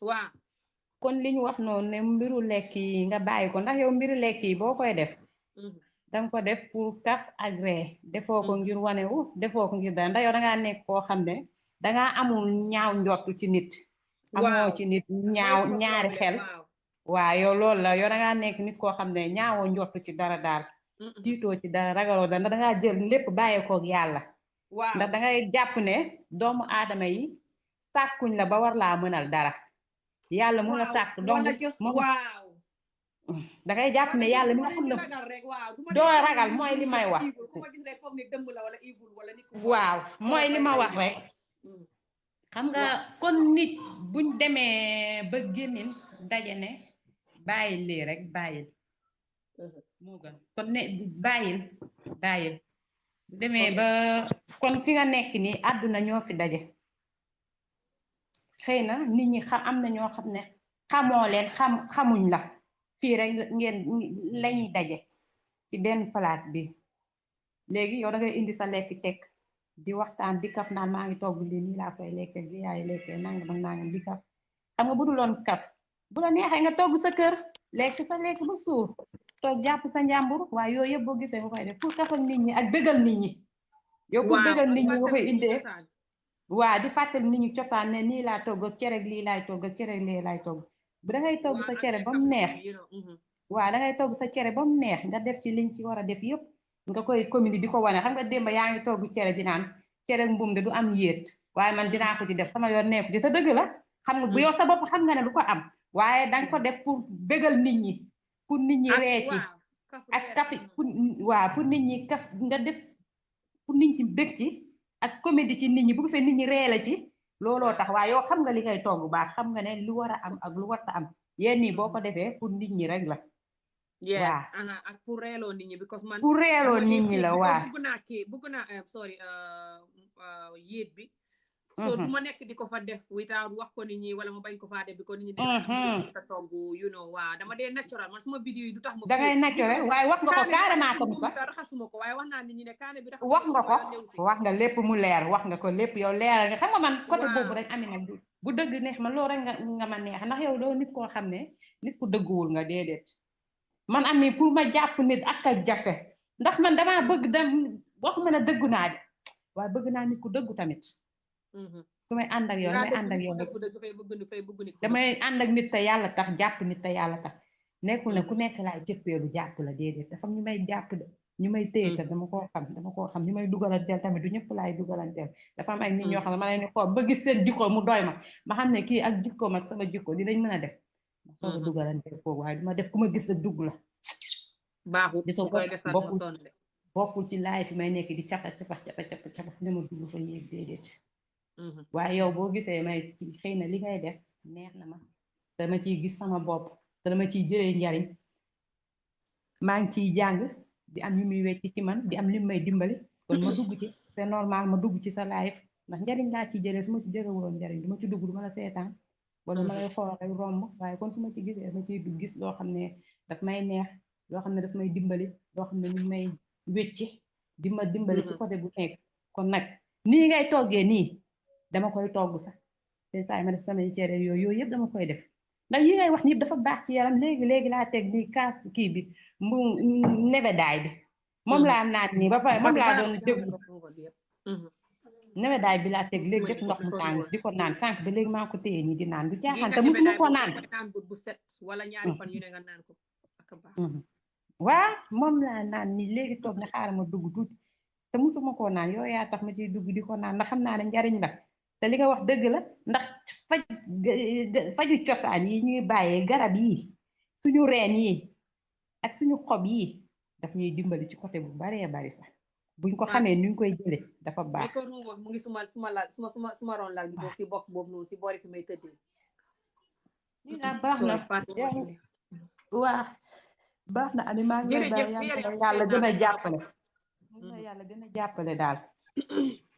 waa kon liñ wax noonu ne mbiru lekk yi nga bàyyi ko ndax yow mbiru lekk yi boo koy def danga ko def pour kaf ak ree defoo ko ngir wanewu defoo ko ngir dara ndax yow dangaa nekk koo xam ne dangaa amul ñaaw njottu ci nit amoo ci nit ñaari xel waaw yow loolu la yow dangaa nekk nit koo xam ne ñaawoo njottu ci dara daal tiitoo ci dara ragaloo dara ndax dangaa jël lépp bàyyeekoog yàlla ndax dangay jàpp ne doomu aadama yi sàkkuñ la ba war laa mënal dara yàlla mun la sàkk donc dangay jàpp ne yàlla mi nga xam ne doo ragal mooy li may wax waaw mooy li ma wax rek xam nga kon nit buñ demee ba gémmin daje ne bàyyil lii rek bàyyil moo gën kon ne bàyyil bu demee ba kon fi nga nekk nii àdduna ñoo fi daje xëy na nit ñi am na ñoo xam ne xamoo leen xamuñ la fii rek ngeen lañuy daje ci benn place bi léegi yow da ngay indi sa lekk teg di waxtaan di kaf naan maa ngi togg lii nii laa koy lekke di yaay lekke nangam ak nangam di kaf xam nga bu dul woon kaf bu la neexee nga togg sa kër lekk sa lekk ba suur toog jàpp sa njàmbur waaye yooyu yëpp boo gisee nga koy def pour kaf ak nit ñi ak bégal nit ñi yow pour bégal nit ñi nga koy indee waa di fàttali nit ñi cosaan ne nii laa togg ak cere lii laay togg ak cere lii laay togg bu dangay togg sa cere ba mu neex waaw dangay togg sa cere ba mu neex nga def ci liñ ci war a def yëpp nga koy commune di ko wane xam nga démb yaa ngi togg cere di naan cere mbuum de du am yéet waaye man dinaa ko ci def sama yoon nekku ci te dëgg la xam nga bu yow sa bopp xam nga ne du ko am waaye danga ko def pour bégal nit ñi pour nit ñi ree ci ak kafi waaw pour nit ñi kaf nga def pour nit ñi dëkk ci ak comédie ci nit ñi bu ko fee nit ñi ree la ci looloo tax waaye yow xam nga li ngay togg baax xam nga ne lu war a am ak lu warta am yéen nii boo ko defee pour nit ñi rek la waaw ak pour reeloo nit ñi because man pour reeloo nit ñi la waaw bëgg naa sorry yéet bi so du ma nekk di ko fa def without wax ko nit ñi wala ma bañ ko faa def bi ko nit ñi def ta togg you know waaw dama dee naturel man suma vidéo yi du tax ma dangay naturel waaye wax nga ko carrément comme ça raxasuma ko waaye wax naa nit ñi ne kaane bi wax nga ko wax nga lépp mu leer wax nga ko lépp yow leeral nga xam nga man côté boobu rek Amina bu dëgg neex man loolu rek nga ma neex ndax yow doo nit koo xam ne nit ku dëgguwul nga déedéet man Ami pour ma jàpp nit ak a jafe ndax man damaa bëgg dem waxuma ne dëggu naa de waaye bëgg naa nit ku dëggu tamit su may ànd ak yow damay ànd ak nit te yàlla tax jàpp nit te yàlla tax nekkul ne ku nekk laay jëppeelu jàpp la déedéet dafa ñu may jàpp de ñu may téye te dama koo xam ñu may dugalanteel tamit du ñëpp laay dugalanteel dafa am ay nit ñoo xam ne ma leen di xool ba gis seen jikko mu doy ma xam ne kii ak jikkoom ak sama jikko dinañ mën a def ma soog a dugalante foofu waaye duma def ku ma gis la dugg la baaxut di sa bu koy defal nga sonn de bokkul ci laay fi may nekk di capa fu ne ma dugg fa yéeg déedéet waaye yow boo gisee may ci xëy na li ngay def neex na ma dama ciy gis sama bopp te dama ciy jëlee njariñ maa ngi ciy jàng di am yu muy wecc ci man di am lim may dimbali kon ma dugg ci c'est normal ma dugg ci sa live ndax njariñ laa ciy jëlee su ma ci jëlewuloon njariñ du ma ci dugg du ma la seetaan wala ma lay xool rek romb waaye kon su ma ci gisee dama ciy gis loo xam ne daf may neex loo xam ne daf may dimbali loo xam ne ñu may wecci di ma dimbali ci côté bu nekk kon nag nii ngay toggee nii dama koy togg sax te saa yi ma def samay cere yooyu yëpp dama koy def ndax yi ngay wax ni dafa baax ci yaram léegi laa teg nii kaas kii bi mbu nebedaay bi moom laa naan nii ba pare moom laa doon déglu nebedaay bi laa teg léegi def ndox mu tàng di ko naan sànq ba léegi maa ko téye nii di naan du jaaxaan te musuma ko naan bu set wala ñaari fan yu ne nga naan ko ak baax waa moom laa naan nii léegi toog ne xaaral ma dugg tuuti te musuma koo naan yow yaa tax ma ciy dugg di ko naan ndax xam naa ne njariñ la te li nga wax dëgg la ndax faju cosaan yi ñuy bàyyee garab yi suñu reen yi ak suñu xob yi daf ñuy dimbali ci côté bu baree bari sax buñ ko xamee nuñ koy jële dafa baax ko ruuboon mu ngi suma ron lal bi boobu si box boobu noonu si boori fi may tëddee lii naa baax na waa baax na Ami maa ngi lay bàyyi yàlla gën a jàppale yàlla gën a jàppale daal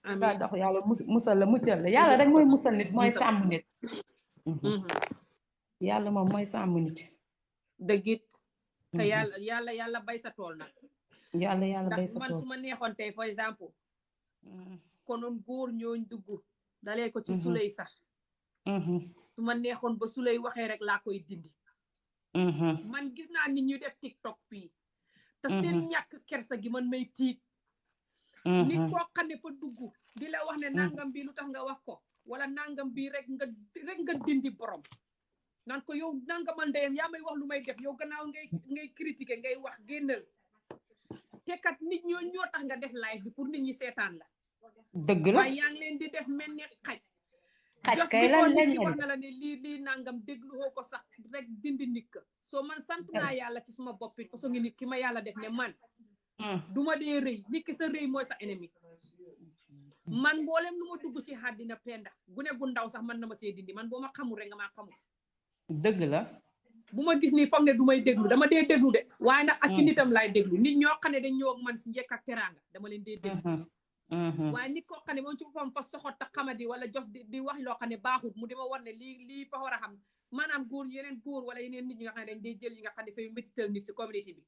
amiin dox yàlla musal la muccal la yàlla rek mooy musal nit mooy sàmm nit yàlla moom mooy sàmm nit dëggit te yàlla bay sa tool nag yàlla bay sa man tool su ma neexoon tey for exemple konoon góor ñooñ dugg dalee ko ci suley sax su ma neexoon ba suley waxee rek laa koy dindi man gis naa nit ñu def TikTok fii te seen ñàkk kersa gi man may tiit nit koo xam ne fa dugg di la wax ne nangam bi lu tax nga wax ko wala nangam bi rek nga dindi borom naan ko yow nangamal ndeyam yaa may wax lu may def yow gannaaw ngay critiquer ngay wax génnal te kat nit ñoo tax nga def live bi pour nit ñi seetaan la dëgg la waaye yaa ngi leen di def mel ni xaj kay lan lañ wax na la ne lii nangam dégluwoo ko sax rek dindi nit ka soo man sant naa yàlla ci suma bopp it façon ngi nit ki ma yàlla def ne man duma dee rëy nit ki sa rëy mooy sa ennemi man mboolem nu ma dugg ci àddina penda gune gu ndaw sax man na ma see dindi man boo ma xamul rek nga maa xamul dëgg la bu ma gis nii foog ne du may déglu dama dee déglu de waaye nag ak nitam laay déglu nit ñoo xam ne dañ ñëw ak man si njëkk ak teraanga dama leen dee déglu waaye nit koo xam ne moom ci boppam fa soxot ta xamadi wala jos di wax loo xam ne baaxut mu dima war ne lii fa war a xam maanaam góor yeneen góor wala yeneen nit ñi nga xam ne dañ day jël yi nga xam ne fay métital nit si communauté bi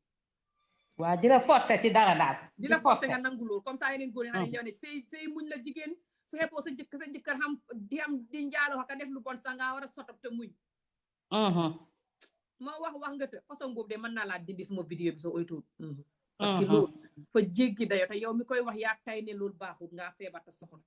waaw di la forcer ci dara daal di la forcer nga nangu loolu comme ça yeneen góor yi nga xam ne yow ne say muñ la jigéen su xeppoo sa jëkkër xam di njaaloo ka def lu bon sax nga war a sotop te muñ ma wax nga te façon boobu de mën naa laa dindi suma vidéo bi soo oytuut parce que loolu fa jéggi dayo te yow mi koy wax yaa tay ne loolu baaxut ngaa feebar te soxla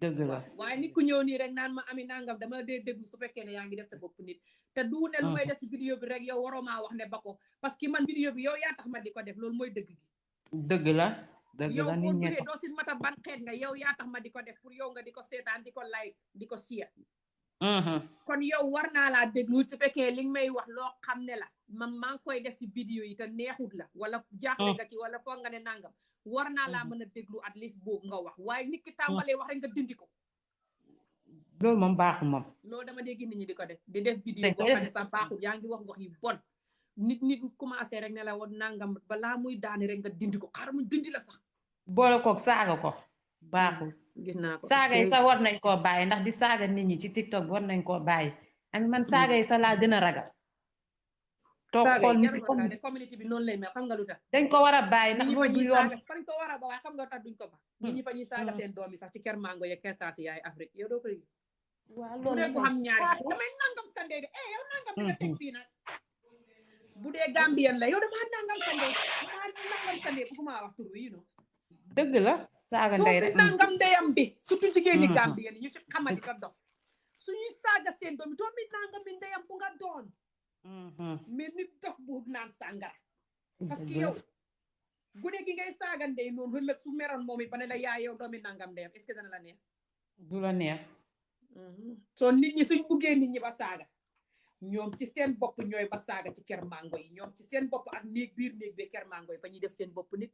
dëgg la waaye nit ku ñëw nii rek naan ma Ami nangam dama dee déglu su fekkee ne yaa ngi def sa bopp nit te du ne lu may def si vidéo bi rek yow waroo maa wax ne ba ko parce que man vidéo bi yow yaa tax ma di ko def loolu mooy dëgg gi dëgg la yow boo duggee doo si mata ban xeet nga yow yaa tax ma di ko def pour yow nga di ko seetaan di ko like di ko share kon yow war naa laa déglu su fekkee li nga may wax loo xam ne la man maa ngi koy def si vidéo yi te neexut la wala jaaxle nga ci wala foog nga ne nangam war naa laa mën a déglu at least boobu nga wax waaye nit ki tàmbalee wax rek nga dindi ko loolu moom baaxul moom loolu dama dégg nit ñi di ko def di def vidéo boo xam ne sax baaxul yaa ngi wax yu bon nit commencé rek ne la woon nangam balaa muy daani rek nga dindi ko xaaral mu dindi la sax boole koog saaga ko baaxul gis naa ko saaga yi sax war nañ koo bàyyi ndax di saaga nit ñi ci TikTok war nañ koo bàyyi Ami man saaga yi sax laa gën a ragal toog xool nit communauté bi noonu lay mel xam nga lu tax dañ ko war a bàyyi ndax loolu du yoon fañ ko war a ba waaye xam nga tax duñ ko ba nit ñi fa ñuy saaga seen doom yi sax ci ker mango ya ker kaasi yaay Afrique yow doo ko yëg waaw bu dee bu xam ñaari damay nangam sandee de yow nangam di nga teg fii nag bu dee Gambien la yow dama nangam sandee bëgguma wax tur wi dëgg la saaga ndey rek nangam ndeyam bi surtout jigéen ñi Gambien yi ñu fi xamadi ko dox suñuy saaga seen doom yi doomi nangam bi ndeyam bu nga doon mais nit dof bu naan sàngara parce que yow gune gi ngay saaga ndey noonu ëllëg su meroon moom it ba ne la yaay yow doomi nangam ndeyam est-ce que dana la neex du la neex soo nit ñi suñ buggee nit ñi ba saaga ñoom ci seen bopp ñooy ba saaga ci ker mango yi ñoom ci seen bopp ak néeg biir néeg bi ker mango yi fa ñuy def seen bopp nit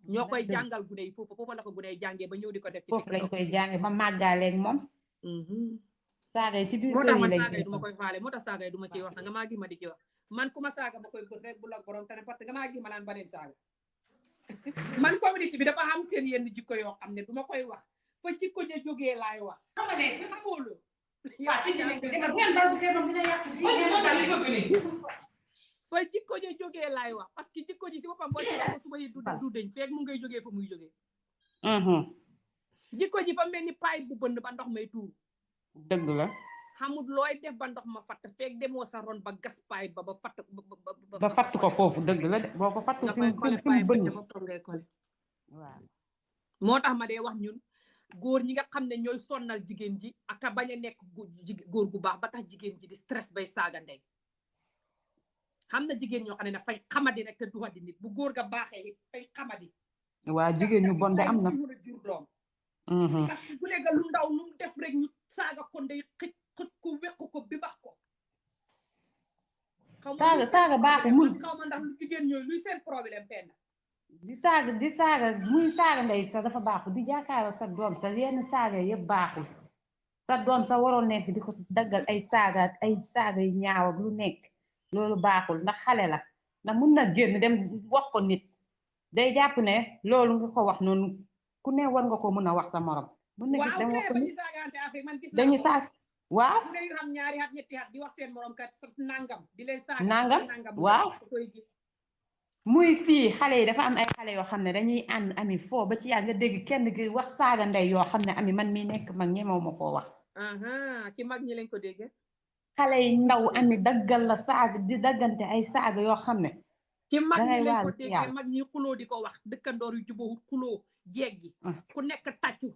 ñoo koy jàngal gune yi foofu la ko gune yi jàngee ba ñëw di ko def ci foofu lañ koy jànge ba màggaaleeg moom saaga yi ci biir moo kër tax yi man lañ saaga yi duma koy faale moo tax saaga yi duma ciy wax sax nga maa gi ma di ci wax man ku ma saaga ma koy bët rek bu la borom tane parce que nga maa gi ma naan baneen saaga man communauté bi dafa am seen yenn jikko yoo xam ne duma koy wax fa jikko ja jógee laay wax xamoolu fa jikko ja jógee laay wax parce que jikko ji si boppam boo ci wax suba yi du deñ feeg mu ngay jógee fa muy jógee jikko ji fa mel ni paay bu bënn ba ndox may tuuru dëgg la xamul looy def ba ndox ma fatt feeg demoo sa ron ba gas paay ba fatt ba fatt ko foofu dëgg la de boo ko fatt fi mu bënn ngay kole waaw moo tax ma dee wax ñun góor ñi nga xam ne ñooy sonnal jigéen ji aka bañ a nekk góor gu baax ba tax jigéen ji di stress bay saaga ndey xam na jigéen ñoo xam ne fay xamadi rek te du di nit bu góor ga baaxee it fay xamadi waa jigéen ñu bon de am na mën a jur doom parce que bu nekk lu ndaw lu mu def rek ñu saaga ko ndey xëj ko wekk ko bi bax ko saaga baaxu mun xaw ma ndax lu jigéen ñooyu luy seen problème penn di saaga muy saaga ndey sax dafa baaxul di jaakaaroo sa doom sa yenn saaga yëpp baaxul sa doom sa waroon nekk di ko daggal ay saaga yu ñaaw ak lu nekk loolu baaxul ndax xale la ndax mun na génn dem wax ko nit day jàpp ne loolu nga ko wax noonu ku ne war nga ko mën a wax sa morom mun na gis dem wax ko nit dañuy saag waaw ku ne yu xam ñaari at ñetti at di wax seen morom kat nangam di leen saaga nangam waaw muy fii xale yi dafa am ay xale yoo xam ne dañuy ànd ami foo ba ci yàgg nga dégg kenn gi wax saaga ndey yoo xam ne ami man mi nekk mag ñemew ma koo wax ci mag ñi lañ ko déggee xale yi ndaw ami daggal la saaga di daggante ay saaga yoo xam ne ci mag ñi lañ ko déggee mag ñi xuloo di ko wax dëkkandoor yu jubóowut xuloo jeeg gi ku nekk tàccu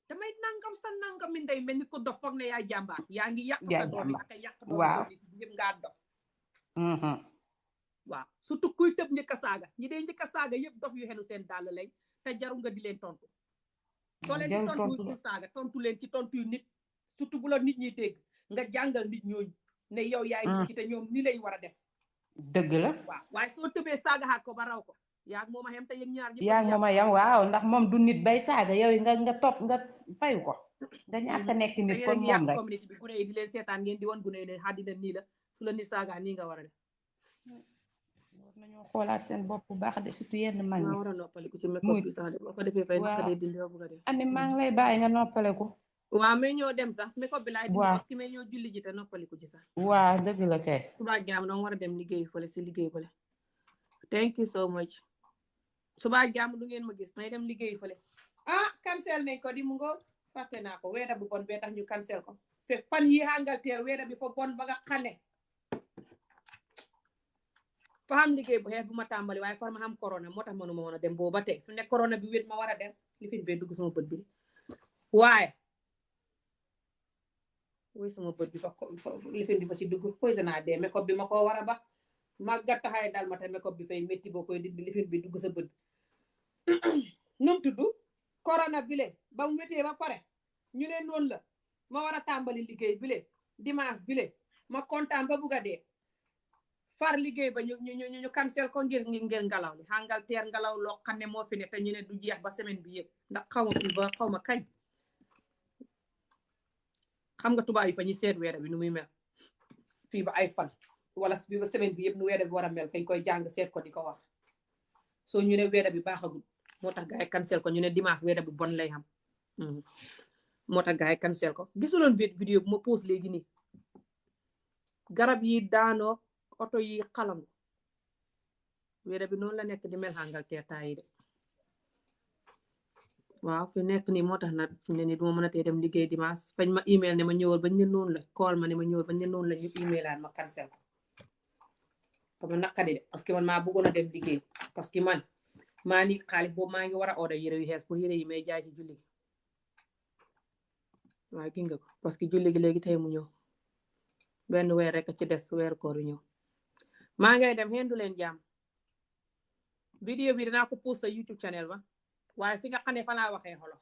damay nangam sa nangam mi ndey mel ni ko dof foog ne yaay jàmbaar yaa ngi yàq sa doom yi ak yàq doom nit yëpp ngaa dof waaw surtout kuy tëb njëkk a saaga ñi dee njëkk a saaga yëpp dof yu xenu seen dàll lañ te jaru nga di leen tontu soo leen di tontu pour saaga tontu leen ci tontu yu nit surtout bu la nit ñi dégg nga jàngal nit ñooñu ne yow yaay nit ki te ñoom ni lañ war a def dëgg la waaw waaye soo tëbee saaga xaat ko ba raw ko yaa moom a xem te yéen ñaar yaa moom a yem waaw ndax moom du nit bay saaga yow nga topp nga fayu ko nga ñàkk a nekk nit kon moom rek communauté bi gune yi di leen seetaan ngeen di wan gune yi ne xaddina nii la su la nit saaga nii nga war a def war nañoo xoolaat seen bopp bu baax de surtout yenn mag ñi war a noppaliku ci makeup bi sax de boo ko defee fay naqadee dindi bu ko def ami maa ngi lay bàyyi nga noppaleku waaw mais ñoo dem sax makeup bi laay dindi parce que mais ñoo julli ji te noppaliku ci sax waaw dëgg la kay suba jaam danga war a dem liggéey fële si liggéey fële thank you so much suba jaam du ngeen ma gis may dem liggéey fële cancel nañ ko di mu ngo fàtte naa ko weeda bu bon bee tax ñu cancel ko fekk fan yi Angleterre weeda bi fa bon ba nga xane fa xam liggéey bu xeex bu ma tàmbali waaye far ma xam corona moo tax mënuma woon a dem booba tey su ne corona bi wét ma war a dem lifin bee dugg sama bët bi waaye woy sama bët bi fa lifin bi fa ci dugg poison naa dee makeup bi ma ko war a ba màggat taxaay dal ma te makeup bi fay métti boo koy dindi lifin bi dugg sa bët num tudd corona bile ba mu wétee ba pare ñu ne noonu la ma war a tàmbali liggéey bile dimanche bile ma kontaan ba bugg a dee far liggéey ba ñu cancel ko ngir ngelaw li Angleterre ngelaw loo xam ne moo fi ne te ñu ne du jeex ba semaine bi yëpp ndax xaw ma fi ba xaw ma kañ xam nga tubaab yi fa ñu seet weer bi nu muy mel fii ba ay fan wala fii ba semaine bi yëpp nu weer bi war a mel fañ koy jàng seet ko di ko wax soo ñu ne weer bi baaxagul moo tax gars yi cancel ko ñu ne dimanche weer bu bon lay xam moo tax gars yi cancel ko gisuloon vidéo bu ma post léegi nii garab yi daanoo oto yi xalangu weer bi noonu la nekk di mel Angleterre taa yi de waaw fi nekk nii moo tax nag fi ne nii duma mën a tee dem liggéey dimanche fañ ma email ne ma ñëwal bañ ne noonu la call ma ne ma ñëwal bañ ne noonu la ñu emailaan ma cancel ko sama naqadi de parce que man maa bëggoon a dem liggéey parce que man maa ni xaalis boobu maa ngi war a order yére yu xees pour yére yi may jaay ci julli gi waaye gis nga ko parce que julli gi léegi tey mu ñëw benn weer rek ci des weeru koor ñëw maa ngay dem xendu leen jàmm vidéo bi dinaa ko post sa YouTube channel ba waaye fi nga xam ne fa laa waxee xolof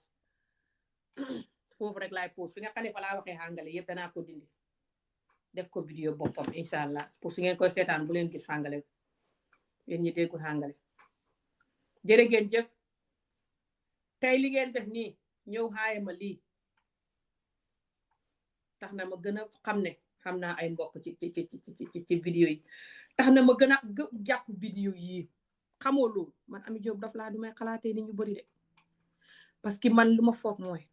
foofu rek laay post fi nga xam ne fa laa waxee àngale yëpp danaa ko dindi def ko vidéo boppam incha allah pour su ngeen koy seetaan bu leen gis xàngale yéen ñi déggul xàngale jërë ngeen jëf tey li ngeen def nii ñëw xaaye ma lii tax na ma gën a xam ne xam naa ay mbokk ci vidéo yi tax na ma gën a jàpp vidéo yi xamoo loolu man Ami Jobe daf laa du may xalaatee ni ñu bëri de parce que man lu ma foog mooy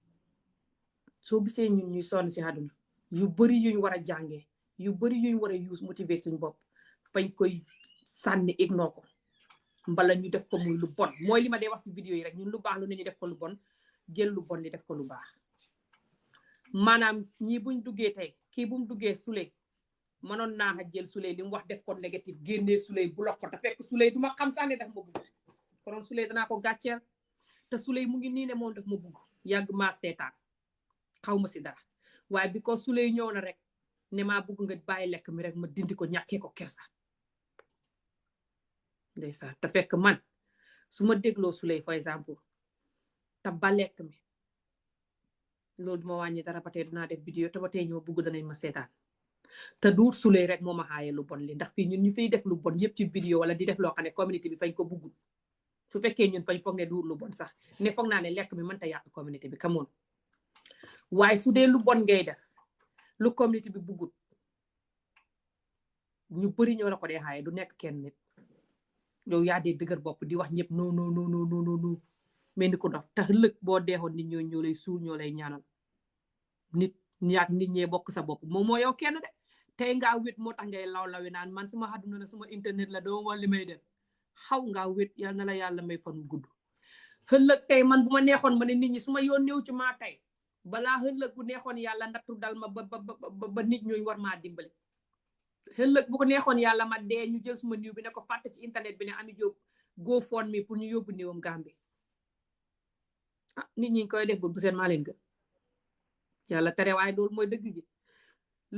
soo gisee ñun ñuy sonn si àdduna yu bëri yuñ war a jàngee yu bëri yuñ war a use motiver suñ bopp fañ koy sànni ignore ko mbala ñu def ko muy lu bon mooy li ma dee wax si vidéo yi rek ñun lu baax lu ne ñu def ko lu bon jël lu bon li def ko lu baax maanaam ñii buñ duggee tey kii bu mu duggee Souley mënoon naa a jël Souley li mu wax def ko négatif génnee Souley bloqué ko te fekk Souley duma xam sax ne daf ma bugg konoon Souley danaa ko gàcceel te Souley mu ngi nii ne moom daf ma bugg yàgg maa seetaan xaw ma si dara waaye bi ko Souley ñëw na rek ne maa bugg nga bàyyi lekk mi rek ma dindi ko ñàkkee ko kersa ndeysaan te fekk man su ma dégloo Souley par exemple te ba lekk mi loolu duma wàññi dara ba tey dinaa def vidéo te ba tey ñu ma bugg danañ ma seetaan te duut Souley rek moo ma xaaye lu bon li ndax fii ñun ñu fiy def lu bon yëpp ci vidéo wala di def loo xam ne communauté bi fañ ko buggul su fekkee ñun fañ foog ne duut lu bon sax ne foog naa ne lekk mi mënta yàq communauté bi kamoon waaye su dee lu bon ngay def lu communauté bi buggul ñu bëri ñoo la ko dee xaaye du nekk kenn nit yow yaa dee dëgër bopp di wax ñëpp non non non non non non mais ni ko dof tax lëg boo deexoon nit ñoo lay suul ñoo lay ñaanal nit ñee bokk sa bopp moom moo yow kenn de tey ngaa wét moo tax ngay lawi naan man suma àdduna la suma internet la doo wal li may def xaw ngaa wét yal na la yàlla may fan wu gudd xëllëg tey man bu ma neexoon ma ne nit ñi suma yoon néew ci maa tey balaa xëllëg bu neexoon yàlla nattu dal ma ba nit ñooñu war maa dimbale xëllëg bu ko neexoon yàlla ma dee ñu jël suma niw bi ne ko fàtte ci internet bi ne Ami Jobe GoFundMe pour ñu yóbbu niwam Gambie ah nit ñi koy def bu seen maa leen gën yàlla tere waaye loolu mooy dëgg gi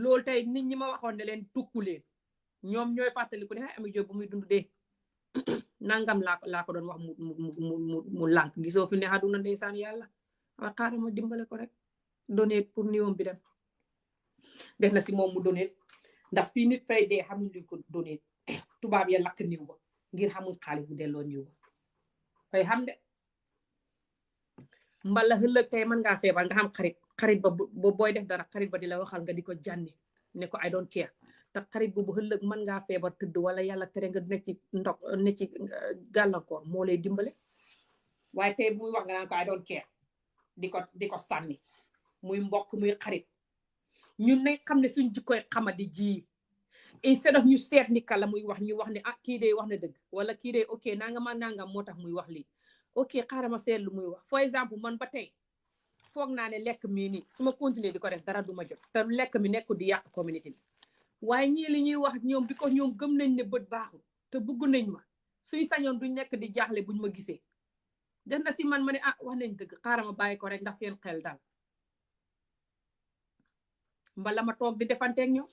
loolu tey nit ñi ma waxoon ne leen tukku leen ñoom ñooy fàttaliku ne ay Ami Jobe bu muy dund dee nangam laa ko doon wax mu lànk gisoo fi ne àdduna ndeysaan yàlla waaye xaaral ma dimbale ko rek donate pour niwam bi dem def na si moom mu donate ndax fii nit fay dee xamuñ luñ ko donate tubaab ya lakk niw ba ngir xamuñ xaalis bu delloo niw ba fay xam de mbala xëllëg tey mën ngaa feebar nga xam xarit ba booy def dara xarit ba di la waxal nga di ko jànni ne ko I don't care te xarit bu xëllëg mën ngaa feebar tëdd wala yàlla tere nga nekk ci ne ci gàllankoor moo lay dimbale waaye tey muy wax nga naan ko I don't care di ko sànni muy mbokk muy xarit ñun nañ xam ne suñ jikkoy xamadi ji instead of ñu seet ni kala muy wax ñu wax ne ah kii day wax na dëgg wala kii day ok nangam moo tax muy wax lii ok xaaral ma seet lu muy wax for exemple man ba tey foog naa ne lekk mii nii su ma continuer di ko def dara du ma jot te lekk mi nekkul di yàq communauté bi waaye ñii li ñuy wax ñoom bi ko ñoom gëm nañ ne bët baaxul te bëgg nañ ma suy sañoon duñ nekk di jaaxle buñ ma gisee def na si man ma ne ah wax nañ dëgg xaaral ma bàyyi ko rek ndax seen xel daal mbala ma toog di defanteeg ñoom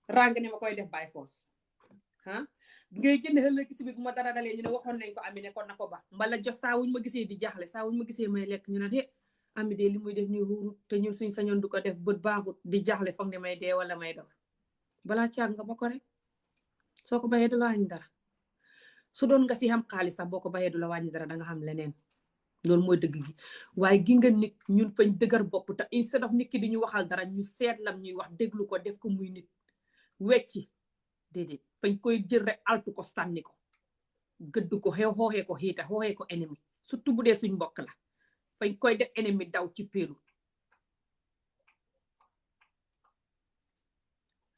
ràng ne ma koy def by force ah ngay jënd xëllëg si bi bu ma dara dalee ñu ne waxoon nañ ko Ami ne kon na ko ba mbala jos saa wuñ ma gisee di jaaxle saa wuñ ma gisee may lekk ñu ne de Ami de li muy def nii xuurut te ñun suñ sañoon du ko def bët baaxut di jaaxle foog ne may dee wala may dof balaa caag nga ba ko rek soo ko bayee du la wàññi dara su doon nga si xam xaalis sax boo ko bayee du la wàññi dara danga xam leneen loolu mooy dëgg gi waaye gi nga nit ñun fañ dëgër bopp te instead of nit ki di ñu waxal dara ñu seet lam ñuy wax déglu ko def ko muy nit wecci déedéet fañ koy jël rek altu ko sànni ko gëdd ko xooxee ko xiita xooxee ko ennemi surtout bu dee suñ mbokk la fañ koy def ennemi daw ci péelu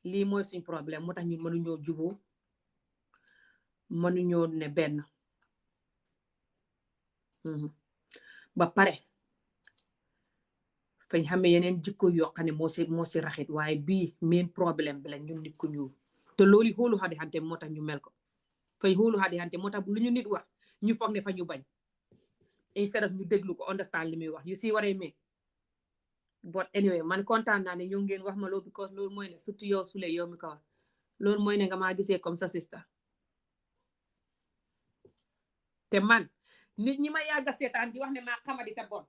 lii mooy suñ problème moo tax ñun mënuñoo juboo mënuñoo ne benn ba pare fañ xamee yeneen jikko yoo xam ne moo si raxit waaye bii main problème bi la ñun nit ku ñuul te loolu xoolu xadi xante moo tax ñu mel ko fay xoolu xadi xante moo tax lu ñu nit wax ñu foog ne fa ñu bañ instead of ñu déglu ko understand li muy wax you see what I mean but anyway man kontaan naa ne ñoo ngeen wax ma loolu because loolu mooy ne surtout yow Souley yow mi ko wax loolu mooy ne nga maa gisee comme sa sister te man nit ñi ma yàgga seetaan di wax ne maa xamadi te bon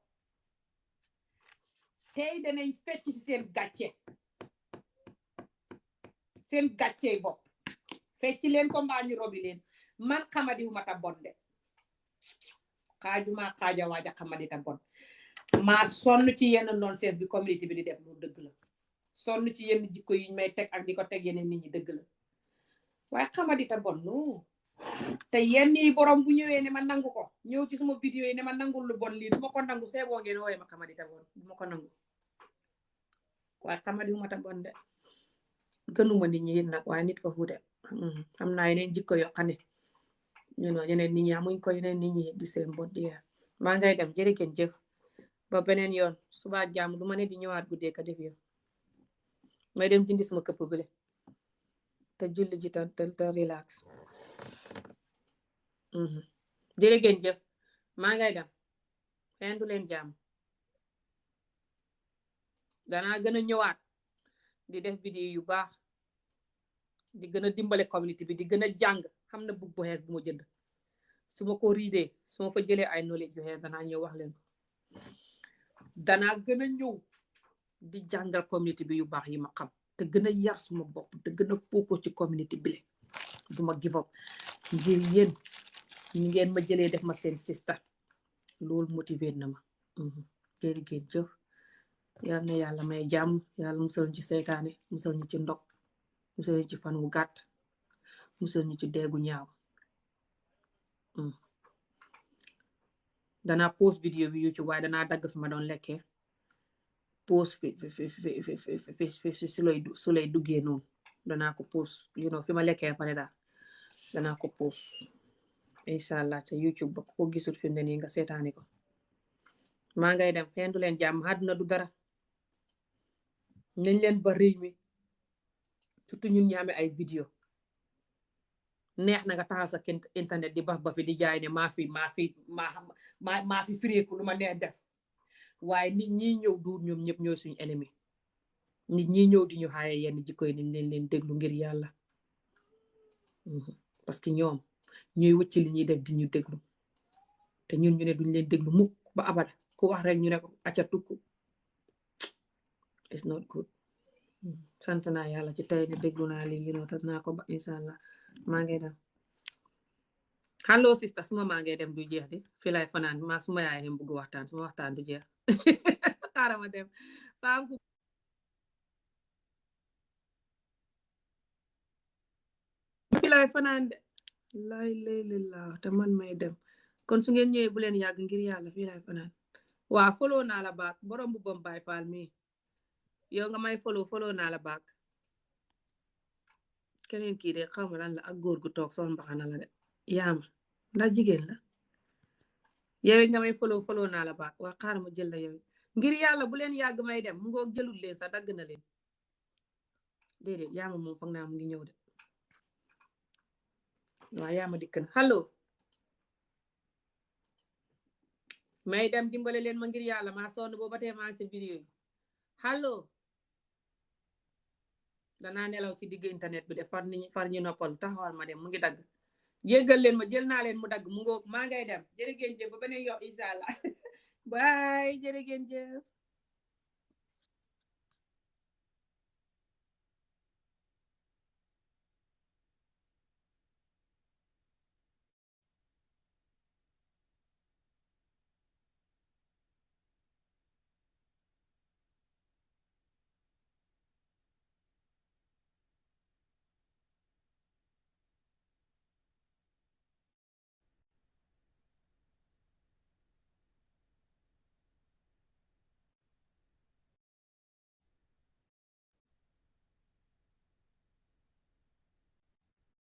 tey danañ fecc ci seen gàcce seen gàccee bopp fecci leen ko mbaa ñu robi leen man xamadi wu mata bon de xaajuma xaaja waaja xamadi ta bon maa sonn ci yenn noon seet bi communauté bi di def lu dëgg la sonn ci yenn jikko yi may teg ak di ko teg yeneen nit ñi dëgg la waaye xamadi ta bon no te yenn yi borom bu ñëwee ne ma nangu ko ñëw ci suma vidéo yi ne ma nangul lu bon lii duma ko nangu see boo ngeen wooye ma xamadi ta bon duma ko nangu waaye xamadi wu mata bon de gënuma nit ñi nag waaye nit fa xuute am naa yeneen jikko yoo xam ne ñu know yeneen nit ñi amuñ ko yeneen nit ñi di seen bot di maa ngay dem jërëgeen jëf ba beneen yoon suba jàmm du ma ne di ñëwaat guddee ka def yoon may dem jindi suma këpp bile te julli ji te relax jërëgeen jëf maa ngay dem xeen du leen jàmm danaa gën a ñëwaat di def vidéo yu baax di gën a dimbale communauté bi di gën a jàng xam na bug bu xees bu ma jënd su ma ko riidee su ma fa jëlee ay knowledge yu xees danaa ñëw wax leen danaa gën a ñëw di jàngal communauté bi yu baax yi ma xam te gën a yar suma bopp te gën a focus ci communauté bi le du ma give up ngir yéen ñi ngeen ma jëlee def ma seen sister loolu motivé na ma jërëjëf jëf yal na yàlla may jàmm yàlla musal ñu ci seytaane musal ñu ci ndog musal ñu ci fan wu gàtt musal ñu ci deegu ñaaw danaa post vidéo bi YouTube waaye danaa dagg fi ma doon lekkee post fi su lay duggee noonu danaa ko post fi ma lekkee pare daal danaa ko post incha allah ca YouTube ba ko gisul fi mu ne nii nga seetaani ko maa ngay dem xeen du leen jàmm àdduna du dara nañ leen ba réew mi surtout ñun ñi amee ay vidéo neex na nga taxal sa internet di bax ba fi di jaay ne maa fi fireeku lu ma neex def waaye nit ñi ñëw duur ñoom ñëpp ñooy suñu ennemi nit ñi ñëw di ñu xaaye yenn jikko yi nañ leen déglu ngir yàlla parce que ñoom ñuy wëcc li ñuy def di ñu déglu te ñun ñu ne duñ leen déglu mukk ba abada ku wax rek ñu ne ko acca tukku it's not good sant naa yàlla ci tey ne déglu naa lii te naa ko ba incha allah maa ngi dem allo sista suma maa ngi dem du jeex di fi lay fanaan maa suma yaay xem bëgg waxtaan suma waxtaan du jeex xaaral ma dem faam ku fi lay fanaan de lay la te man may dem kon su ngeen ñëwee bu leen yàgg ngir yàlla fii lay fanaan waa follow naa la baak borom bu bom baay faal mi yow nga may follow naa la baak keneen kii de xaw ma lan la ak góor gu toog sol mbaxana la de yaama ndax jigéen la yow nga may follow naa la baak waa xaaral ma jël la yow ngir yàlla bu leen yàgg may dem mu ngoog jëlul leen sax dagg na leen déedéet yaama moom foog naa mu ngi ñëw de waa yaama dikk na allo may dem dimbale leen ma ngir yàlla maa sonn booba tee maa ngi si vidéo yi allo danaa nelaw ci digg internet bi de far ñu noppal taxawal ma dem mu ngi dagg jéggal leen ma jël naa leen mu dagg mu ngoog maa ngay dem jërëgéen jëf ba beneen yox incha allah bye jërëgéen jëf